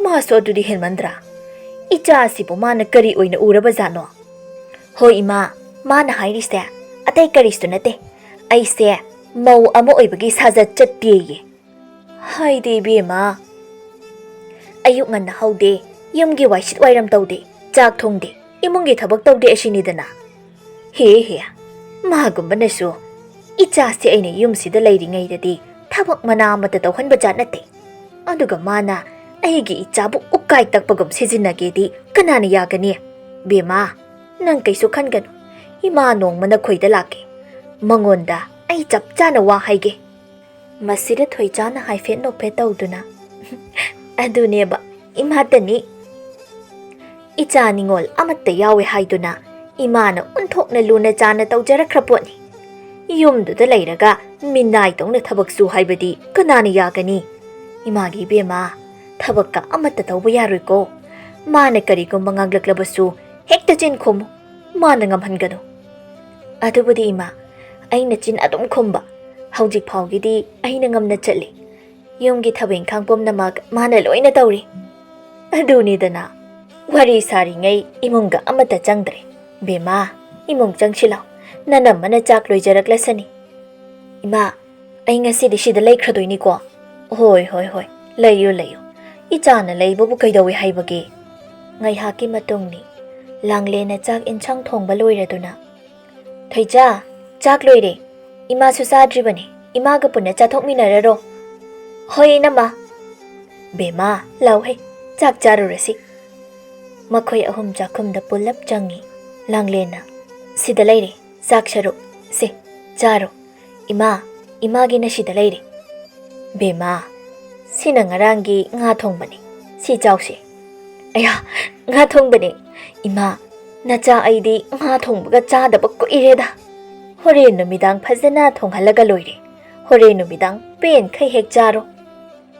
ꯃꯥꯁꯨ ꯑꯗꯨꯗꯤ ꯍꯦꯟꯃꯟꯗ꯭ꯔꯥ? ꯏꯆꯥꯁꯤꯕꯨ ꯃꯥꯅ ꯀꯔꯤ ꯑꯣꯏꯅ ꯎꯔꯕ ꯖꯥꯠꯅꯣ?" "ꯍꯣꯏ ꯏꯃꯥ, ꯃꯥꯅ ꯍꯥꯏꯔꯤꯁꯦ ꯑꯇꯩ ꯀꯔꯤꯁꯨ ꯅꯠꯇꯦ꯫ ꯑꯩꯁꯦ ꯃꯧ ꯑꯃ ꯑꯣꯏꯕꯒꯤ ꯁꯥꯖꯠ ꯆꯠꯇꯦꯌꯦ꯫ ꯍꯥꯏꯗꯤ ꯏꯕꯦꯝꯃ, ꯑꯌꯨꯛ ꯉꯟꯅ ꯍꯧꯗꯦ, ꯌꯨꯝꯒꯤ ꯋꯥꯏꯁꯤꯠ ꯋꯥꯏꯔꯝ ꯇꯧꯗꯦ, ꯆꯥꯛ ꯊꯣꯡꯗꯦ, ꯏꯃꯨꯡꯒꯤ ꯊꯕꯛ ꯇꯧꯗꯦ ꯑꯁꯤꯅꯤꯗꯅ꯫ ꯍꯦ ꯍꯦ, ꯃꯥꯒꯨꯝꯕꯅꯁꯨ ꯏꯆꯥꯁꯦ ꯑꯩꯅ ꯌꯨꯝꯁꯤꯗ ꯂꯩꯔꯤꯉꯩꯗꯗꯤ ꯊꯕꯛ ꯃꯅꯥ ꯑꯃꯠꯇ ꯇꯧꯍꯟꯕ ꯖꯥꯠ ꯅꯠꯇꯦ꯫ ꯑꯗꯨꯒ ꯃꯥꯅ ꯑꯩꯒꯤ ꯏꯆꯥꯕꯨ ꯎꯀꯥꯏ ꯇꯛꯄꯒꯨꯝ ꯁꯤꯖꯤꯟꯅꯒꯦꯗꯤ ꯀꯅꯥꯅ ꯌꯥꯒꯅꯤ? ꯕꯦꯝꯃ, ꯅꯪ ꯀꯩꯁꯨ ꯈꯟꯒꯅꯨ꯫ ꯏꯃꯥ ꯅꯣꯡꯃ ꯅꯈꯣꯏꯗ ꯂꯥꯛꯀꯦ꯫ ꯃꯉꯣꯟꯗ ꯑꯩ ꯆꯞ ꯆꯥꯅ ꯋꯥ ꯍꯥꯏꯒꯦ꯫" ꯃꯁꯤꯗ ꯊꯣꯏꯆꯥꯅ ꯍꯥꯏꯐꯦꯠ ꯅꯣꯛꯐꯦꯠ ꯇꯧꯗꯨꯅ, "ꯑꯗꯨꯅꯦꯕ, ꯏꯃꯥꯇꯅꯤ꯫ ꯏꯆꯥ ꯅꯤꯉꯣꯜ ꯑꯃꯠꯇ ꯌꯥꯎꯋꯦ ꯍꯥꯏꯗꯨꯅ ꯏꯃꯥꯅ ꯑꯣꯟꯊꯣꯛꯅ ꯂꯨꯅ ꯆꯥꯅ ꯇꯧꯖꯔꯛꯈ꯭ꯔ ꯄꯣꯠꯅꯤ꯫ ꯌꯨꯝꯗꯨꯗ ꯂꯩꯔꯒ ꯃꯤꯅꯥꯏꯗꯧꯅ ꯊꯕꯛ ꯁꯨ ꯍꯥꯏꯕꯗꯤ ꯀꯅꯥꯅ ꯌꯥꯒꯅꯤ? ꯏꯃꯥꯒꯤ ꯏꯕꯦꯝꯃ, ꯊꯕꯛꯀ ꯑꯃꯠꯇ ꯇꯧꯕ ꯌꯥꯔꯣꯏꯀꯣ꯫ ꯃꯥꯅ ꯀꯔꯤꯒꯨꯝꯕ ꯉꯥꯡꯂꯛꯂꯕꯁꯨ ꯍꯦꯛꯇ ꯆꯤꯟ ꯈꯨꯝꯃꯨ꯫ ꯃꯥꯅ ꯉꯝꯍꯟꯒꯅꯨ꯫ ꯑꯗꯨꯕꯨꯗꯤ ꯏꯃꯥ, ꯑꯩꯅ ꯆꯤꯟ ꯑꯗꯨꯝ ꯈꯨꯝꯕ꯫ ꯍꯧꯖꯤꯛ ꯐꯥꯎꯒꯤꯗꯤ ꯑꯩꯅ ꯉꯝꯅ ꯆꯠꯂꯤ꯫ ꯌꯨꯝꯒꯤ ꯊꯕꯛ ꯏꯪꯈꯥꯡ ꯄꯨꯝꯅꯃꯛ ꯃꯥꯅ ꯂꯣꯏꯅ ꯇꯧꯔꯤ꯫ ꯑꯗꯨꯅꯤꯗꯅ, ꯋꯥꯔꯤ ꯁꯥꯔꯤꯉꯩ ꯏꯃꯨꯡꯒ ꯑꯃꯠꯇ ꯆꯪꯗ꯭ꯔꯦ꯫ ꯕꯦꯝꯃ, ꯏꯃꯨꯡ ꯆꯪꯁꯤꯜꯂꯣ꯫ ꯅꯅꯝꯃꯅ ꯆꯥꯛ ꯂꯣꯏꯖꯔꯛꯂꯁꯅꯤ꯫ ꯏꯃꯥ, ꯑꯩ ꯉꯁꯤꯗꯤ ꯁꯤꯗ ꯂꯩꯈ꯭ꯔꯗꯣꯏꯅꯤꯀꯣ꯫ ꯍꯣꯏ, ꯍꯣꯏ, ꯍꯣꯏ, ꯂꯩꯌꯨ, ꯂꯩꯌꯨ꯫ ꯏꯆꯥꯅ ꯂꯩꯕꯕꯨ ꯀꯩꯗꯧꯏ ꯍꯥꯏꯕꯒꯦ? ꯉꯥꯏꯍꯥꯛꯀꯤ ꯃꯇꯨꯡꯅꯤ꯫ ꯂꯥꯡꯂꯦꯟꯅ ꯆꯥꯛ ꯏꯟꯁꯥꯡ ꯊꯣꯡꯕ ꯂꯣꯏꯔꯗꯨꯅ, "ꯊꯣꯏꯖꯥ, ꯆꯥꯛ ꯂꯣꯏꯔꯦ꯫ ꯏꯃꯥꯁꯨ ꯆꯥꯗ꯭ꯔꯤꯕꯅꯤ꯫ ꯏꯃꯥꯒ ꯄꯨꯟꯅ ꯆꯥꯊꯣꯛꯃꯤꯟꯅꯔꯔꯣ꯫" "ꯍꯣꯏ, ꯏꯅꯝꯃ꯫" "ꯕꯦꯝꯃ, ꯂꯥꯎꯍꯦ, ꯆꯥꯛ ꯆꯥꯔꯨꯔꯁꯤ꯫" ꯃꯈꯣꯏ ꯑꯍꯨꯝ ꯆꯥꯛꯈꯨꯝꯗ ꯄꯨꯜꯂꯞ ꯆꯪꯉꯤ꯫ ꯂꯥꯡꯂꯦꯟꯅ, "ꯁꯤꯗ ꯂꯩꯔꯦ, ꯆꯥꯛ ꯁꯔꯨꯛ꯫ ꯁꯦ, ꯆꯥꯔꯣ꯫ ꯏꯃꯥ, ꯏꯃꯥꯒꯤꯅ ꯁꯤꯗ ꯂꯩꯔꯦ꯫" "ꯕꯦꯝꯃ, ꯁꯤꯅ ꯉꯔꯥꯡꯒꯤ ꯉꯥ ꯊꯣꯡꯕꯅꯤ꯫ ꯁꯤ ꯆꯥꯎꯁꯦ꯫" "ꯑꯌꯥ, ꯉꯥ ꯊꯣꯡꯕꯅꯦ꯫ ꯏꯃꯥ, ꯅꯆꯥ ꯑꯩꯗꯤ ꯉꯥ ꯊꯣꯡꯕꯒ ꯆꯥꯗꯕ ꯀꯨꯏꯔꯦꯗ꯫ ꯍꯣꯔꯦꯟ ꯅꯨꯃꯤꯗꯥꯡ ꯐꯖꯅ ꯊꯣꯡꯍꯜꯂꯒ ꯂꯣꯏꯔꯦ꯫ ꯍꯣꯔꯦꯟ ꯅꯨꯃꯤꯗꯥꯡ ꯄꯦꯟꯈꯩ ꯍꯦꯛ ꯆꯥꯔꯣ꯫"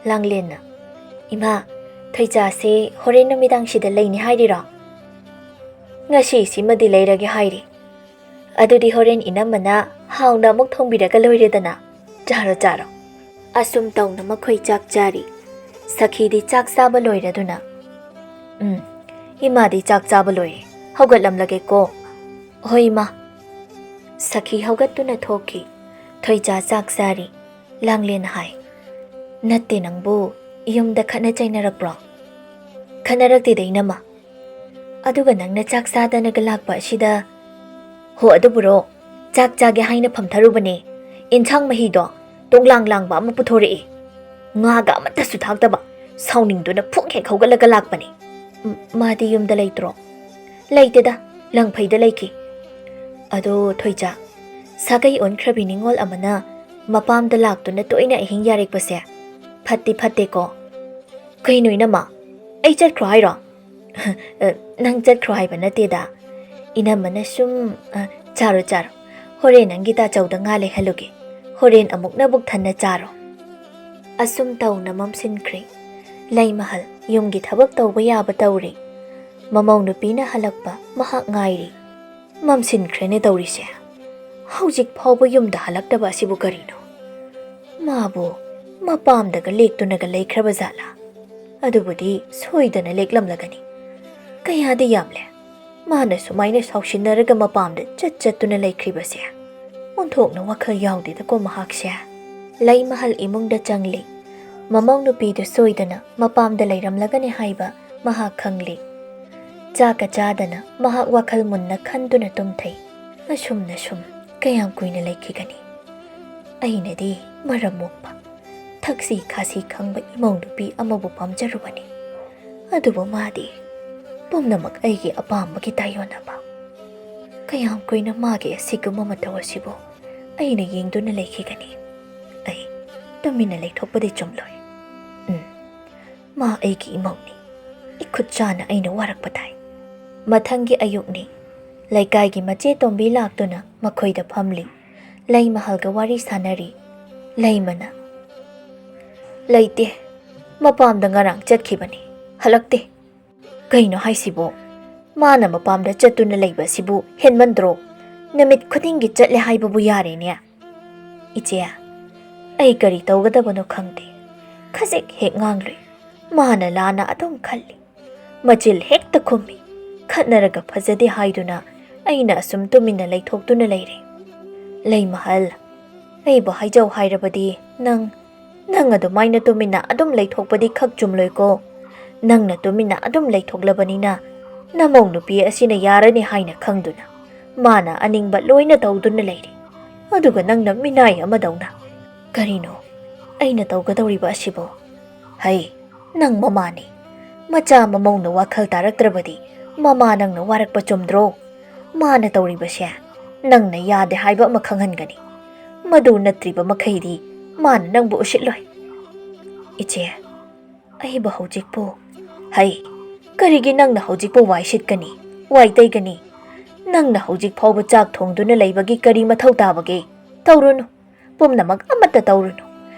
ꯂꯥꯡꯂꯦꯟꯅ, "ꯏꯃꯥ, ꯊꯣꯏꯖꯥꯁꯦ ꯍꯣꯔꯦꯟ ꯅꯨꯃꯤꯗꯥꯡ ꯁꯤꯗ ꯂꯩꯅꯤ ꯍꯥꯏꯔꯤꯔꯣ?" "ꯉꯁꯤꯁꯤꯃꯗꯤ ꯂꯩꯔꯒꯦ ꯍꯥꯏꯔꯤ꯫ ꯑꯗꯨꯗꯤ ꯍꯣꯔꯦꯟ ꯏꯅꯝꯃꯅ ꯍꯥꯎꯅ ꯑꯃꯨꯛ ꯊꯣꯡꯕꯤꯔꯒ ꯂꯣꯏꯔꯦꯗꯅ꯫ ꯆꯥꯔꯣ, ꯆꯥꯔꯣ꯫" ꯑꯁꯨꯝ ꯇꯧꯅ ꯃꯈꯣꯏ ꯆꯥꯛ ꯆꯥꯔꯤ꯫ ꯁꯈꯤꯗꯤ ꯆꯥꯛ ꯆꯥꯕ ꯂꯣꯏꯔꯗꯨꯅ, "ꯎꯝ, ꯏꯃꯥꯗꯤ ꯆꯥꯛ ꯆꯥꯕ ꯂꯣꯏꯔꯦ꯫ ꯍꯧꯒꯠꯂꯝꯂꯒꯦꯀꯣ꯫" "ꯍꯣꯏ, ꯏꯃꯥ꯫" ꯁꯈꯤ ꯍꯧꯒꯠꯇꯨꯅ ꯊꯣꯛꯈꯤ꯫ ꯊꯣꯏꯖꯥ ꯆꯥꯛ ꯆꯥꯔꯤ꯫ ꯂꯥꯡꯂꯦꯟ ꯍꯥꯏ, "ꯅꯠꯇꯦ ꯅꯪꯕꯨ, ꯌꯨꯝꯗ ꯈꯠꯅ ꯆꯩꯅꯔꯛꯄ꯭ꯔꯣ?" "ꯈꯠꯅꯔꯛꯇꯦꯗ, ꯏꯅꯝꯃ꯫ ꯑꯗꯨꯒ ꯅꯪꯅ ꯆꯥꯛ ꯆꯥꯗꯅꯒ ꯂꯥꯛꯄ ꯑꯁꯤꯗ꯫" "ꯍꯣ, ꯑꯗꯨꯕꯨꯔꯣ, ꯆꯥꯛ ꯆꯥꯒꯦ ꯍꯥꯏꯅ ꯐꯝꯊꯔꯨꯕꯅꯦ꯫ ꯏꯟꯁꯥꯡ ꯃꯍꯤꯗꯣ ꯇꯣꯡꯂꯥꯡ ꯂꯥꯡꯕ ꯑꯃ ꯄꯨꯊꯣꯔꯛꯑꯦ꯫ ꯉꯥꯒ ꯑꯃꯠꯇꯁꯨ ꯊꯥꯛꯇꯕ꯫ ꯁꯥꯎꯅꯤꯡꯗꯨꯅ ꯐꯨꯛ ꯍꯦꯛ ꯍꯧꯒꯠꯂꯒ ꯂꯥꯛꯄꯅꯦ꯫" "ꯎꯝ, ꯃꯥꯗꯤ ꯌꯨꯝꯗ ꯂꯩꯇ꯭ꯔꯣ?" "ꯂꯩꯇꯦꯗ, ꯂꯪꯐꯩꯗ ꯂꯩꯈꯤ꯫" "ꯑꯗꯣ ꯊꯣꯏꯖꯥ, ꯁꯥꯒꯩ ꯑꯣꯟꯈ꯭ꯔꯕꯤ ꯅꯤꯉꯣꯜ ꯑꯃꯅ ꯃꯄꯥꯝꯗ ꯂꯥꯛꯇꯨꯅ ꯇꯣꯏꯅ ꯑꯍꯤꯡ ꯌꯥꯔꯦꯛꯄꯁꯦ ꯐꯠꯇꯤ ꯐꯠꯇꯦꯀꯣ꯫" "ꯀꯩꯅꯣ ꯏꯅꯝꯃ, ꯑꯩ ꯆꯠꯈ꯭ꯔꯣ ꯍꯥꯏꯔꯣ?" "ꯑ, ꯅꯪ ꯆꯠꯈ꯭ꯔꯣ ꯍꯥꯏꯕ ꯅꯠꯇꯦꯗ꯫ ꯏꯅꯝꯃꯅ ꯁꯨꯝ, ꯑ, ꯆꯥꯔꯣ, ꯆꯥꯔꯣ꯫ "ꯍꯣꯔꯦꯟ ꯅꯪꯒꯤ ꯇꯥꯆꯧꯗ ꯉꯥ ꯂꯩꯍꯜꯂꯨꯒꯦ꯫ ꯍꯣꯔꯦꯟ ꯑꯃꯨꯛ ꯅꯕꯨꯛ ꯊꯟꯅ ꯆꯥꯔꯣ꯫" ꯑꯁꯨꯝ ꯇꯧꯅ ꯃꯝꯁꯤꯟꯈ꯭ꯔꯦ꯫ ꯂꯩꯃꯍꯜ ꯌꯨꯝꯒꯤ ꯊꯕꯛ ꯇꯧꯕ ꯌꯥꯕ ꯇꯧꯔꯤ꯫ ꯃꯃꯧ ꯅꯨꯄꯤꯅ ꯍꯜꯂꯛꯄ ꯃꯍꯥꯛ ꯉꯥꯏꯔꯤ꯫ ꯃꯝꯁꯤꯟꯈ꯭ꯔꯦꯅꯦ ꯇꯧꯔꯤꯁꯦ꯫ ꯍꯧꯖꯤꯛ ꯐꯥꯎꯕ ꯌꯨꯝꯗ ꯍꯜꯂꯛꯇꯕ ꯑꯁꯤꯕꯨ ꯀꯔꯤꯅꯣ? ꯃꯥꯕꯨ ꯃꯄꯥꯝꯗꯒ ꯂꯦꯛꯇꯨꯅꯒ ꯂꯩꯈ꯭ꯔꯕ ꯖꯥꯠꯂꯥ? ꯑꯗꯨꯕꯨꯗꯤ ꯁꯣꯏꯗꯅ ꯂꯦꯛꯂꯝꯂꯒꯅꯤ꯫ ꯀꯌꯥꯗꯤ ꯌꯥꯝꯂꯦ ꯃꯥꯅ ꯁꯨꯃꯥꯏꯅ ꯁꯥꯎꯁꯤꯟꯅꯔꯒ ꯃꯄꯥꯝꯗ ꯆꯠ ꯆꯠꯇꯨꯅ ꯂꯩꯈ꯭ꯔꯤꯕꯁꯦ꯫ ꯑꯣꯟꯊꯣꯛꯅ ꯋꯥꯈꯜ ꯌꯥꯎꯗꯦꯗꯀꯣ ꯃꯍꯥꯛꯁꯦ꯫ ꯂꯩꯃꯍꯜ ꯏꯃꯨꯡꯗ ꯆꯪꯂꯤ꯫ ꯃꯃꯧ ꯅꯨꯄꯤꯗꯨ ꯁꯣꯏꯗꯅ ꯃꯄꯥꯝꯗ ꯂꯩꯔꯝꯂꯒꯅꯤ ꯍꯥꯏꯕ ꯃꯍꯥꯛ ꯈꯪꯂꯤ꯫ ꯆꯥꯛꯀ ꯆꯥꯗꯅ ꯃꯍꯥꯛ ꯋꯥꯈꯜ ꯃꯨꯟꯅ ꯈꯟꯗꯨꯅ ꯇꯨꯝꯊꯩ꯫ ꯑꯁꯨꯝꯅ ꯁꯨꯝ ꯀꯌꯥꯝ ꯀꯨꯏꯅ ꯂꯩꯈꯤꯒꯅꯤ? ꯑꯩꯅꯗꯤ ꯃꯔꯝ ꯃꯣꯛꯄ, ꯊꯛꯁꯤ ꯈꯥꯁꯤ ꯈꯪꯕ ꯏꯃꯧ ꯅꯨꯄꯤ ꯑꯃꯕꯨ ꯄꯥꯝꯖꯔꯨꯕꯅꯤ꯫ ꯑꯗꯨꯕꯨ ꯃꯥꯗꯤ ꯄꯨꯝꯅꯃꯛ ꯑꯩꯒꯤ ꯑꯄꯥꯝꯕꯒꯤ ꯇꯥꯏꯌꯣꯟꯅꯕ꯫ ꯀꯌꯥꯝ ꯀꯨꯏꯅ ꯃꯥꯒꯤ ꯑꯁꯤꯒꯨꯝꯕ ꯃꯇꯧ ꯑꯁꯤꯕꯨ ꯑꯩꯅ ꯌꯦꯡꯗꯨꯅ ꯂꯩꯈꯤꯒꯅꯤ? ꯑꯩ ꯇꯨꯃꯤꯟꯅ ꯂꯩꯊꯣꯛꯄꯗꯤ ꯆꯨꯝꯂꯣꯏ꯫ ꯎꯝ, ꯃꯥ ꯑꯩꯒꯤ ꯏꯃꯧꯅꯤ꯫ ꯏꯈꯨꯠ ꯆꯥꯅ ꯑꯩꯅ ꯋꯥꯔꯛꯄ ꯇꯥꯏ꯫ ꯃꯊꯪꯒꯤ ꯑꯌꯨꯛꯅꯤ꯫ ꯂꯩꯀꯥꯏꯒꯤ ꯃꯆꯦ ꯇꯣꯝꯕꯤ ꯂꯥꯛꯇꯨꯅ ꯃꯈꯣꯏꯗ ꯐꯝꯂꯤ꯫ ꯂꯩꯃꯍꯜꯒ ꯋꯥꯔꯤ ꯁꯥꯟꯅꯔꯤ꯫ ꯂꯩꯃꯅ, "ꯂꯩꯇꯦ꯫ ꯃꯄꯥꯝꯗ ꯉꯔꯥꯡ ꯆꯠꯈꯤꯕꯅꯤ꯫ ꯍꯜꯂꯛꯇꯦ꯫" "ꯀꯩꯅꯣ ꯍꯥꯏꯁꯤꯕꯣ? ꯃꯥꯅ ꯃꯄꯥꯝꯗ ꯆꯠꯇꯨꯅ ꯂꯩꯕ ꯑꯁꯤꯕꯨ ꯍꯦꯟꯃꯟꯗ꯭ꯔꯣ? ꯅꯨꯃꯤꯠ ꯈꯨꯗꯤꯡꯒꯤ ꯆꯠꯂꯦ ꯍꯥꯏꯕꯕꯨ ꯌꯥꯔꯦꯅꯦ꯫" "ꯏꯆꯦ, ꯑꯩ ꯀꯔꯤ ꯇꯧꯒꯗꯕꯅꯣ ꯈꯪꯗꯦ꯫ ꯈꯖꯤꯛ ꯍꯦꯛ ꯉꯥꯡꯂꯨꯏ꯫ ꯃꯥꯅ ꯂꯥꯟꯅ ꯑꯗꯨꯝ ꯈꯜꯂꯤ꯫ ꯃꯆꯤꯜ ꯍꯦꯛꯇ ꯈꯨꯝꯃꯤ꯫ ꯈꯠꯅꯔꯒ ꯐꯖꯗꯦ ꯍꯥꯏꯗꯨꯅ ꯑꯩꯅ ꯑꯁꯨꯝ ꯇꯨꯃꯤꯟꯅ ꯂꯩꯊꯣꯛꯇꯨꯅ ꯂꯩꯔꯦ꯫ ꯂꯩꯃꯍꯜ, ꯑꯩꯕꯨ ꯍꯥꯏꯖꯧ ꯍꯥꯏꯔꯕꯗꯤ ꯅꯪ, ꯅꯪ ꯑꯗꯨꯃꯥꯏꯅ ꯇꯨꯃꯤꯟꯅ ꯑꯗꯨꯝ ꯂꯩꯊꯣꯛꯄꯗꯤ ꯈꯛ ꯆꯨꯝꯂꯣꯏꯀꯣ꯫ ꯅꯪꯅ ꯇꯨꯃꯤꯟꯅ ꯑꯗꯨꯝ ꯂꯩꯊꯣꯛꯂꯕꯅꯤꯅ ꯅꯃꯧ ꯅꯨꯄꯤ ꯑꯁꯤꯅ ꯌꯥꯔꯅꯤ ꯍꯥꯏꯅ ꯈꯪꯗꯨꯅ ꯃꯥꯅ ꯑꯅꯤꯡꯕ ꯂꯣꯏꯅ ꯇꯧꯗꯨꯅ ꯂꯩꯔꯦ꯫ ꯑꯗꯨꯒ ꯅꯪꯅ ꯃꯤꯅꯥꯏ ꯑꯃꯗꯧꯅ꯫ ꯀꯔꯤꯅꯣ ꯑꯩꯅ ꯇꯧꯒꯗꯧꯔꯤꯕ ꯑꯁꯤꯕꯣ? ꯍꯩ, ꯅꯪ ꯃꯃꯥꯅꯤ꯫ ꯃꯆꯥ ꯃꯃꯧꯅ ꯋꯥꯈꯜ ꯇꯥꯔꯛꯇ꯭ꯔꯕꯗꯤ ꯃꯃꯥ ꯅꯪꯅ ꯋꯥꯔꯛꯄ ꯆꯨꯝꯗ꯭ꯔꯣ? ꯃꯥꯅ ꯇꯧꯔꯤꯕꯁꯦ ꯅꯪꯅ ꯌꯥꯗꯦ ꯍꯥꯏꯕ ꯑꯃ ꯈꯪꯍꯟꯒꯅꯤ꯫ ꯃꯗꯨ ꯅꯠꯇ꯭ꯔꯤꯕ ꯃꯈꯩꯗꯤ ꯃꯥꯅ ꯅꯪꯕꯨ ꯎꯁꯤꯠꯂꯣꯏ꯫ ꯏꯆꯦ, ꯑꯩꯕꯨ ꯍꯧꯖꯤꯛꯄꯨ꯫ ꯍꯩ, ꯀꯔꯤꯒꯤ ꯅꯪꯅ ꯍꯧꯖꯤꯛꯄꯨ ꯋꯥꯏ ꯁꯤꯠꯀꯅꯤ, ꯋꯥꯏ ꯇꯩꯒꯅꯤ? "ꯅꯪꯅ ꯍꯧꯖꯤꯛ ꯐꯥꯎꯕ ꯆꯥꯛ ꯊꯣꯡꯗꯨꯅ ꯂꯩꯕꯒꯤ ꯀꯔꯤ ꯃꯊꯧ ꯇꯥꯕꯒꯦ? ꯇꯧꯔꯨꯅꯨ, ꯄꯨꯝꯅꯃꯛ ꯑꯃꯠꯇ ꯇꯧꯔꯨꯅꯨ꯫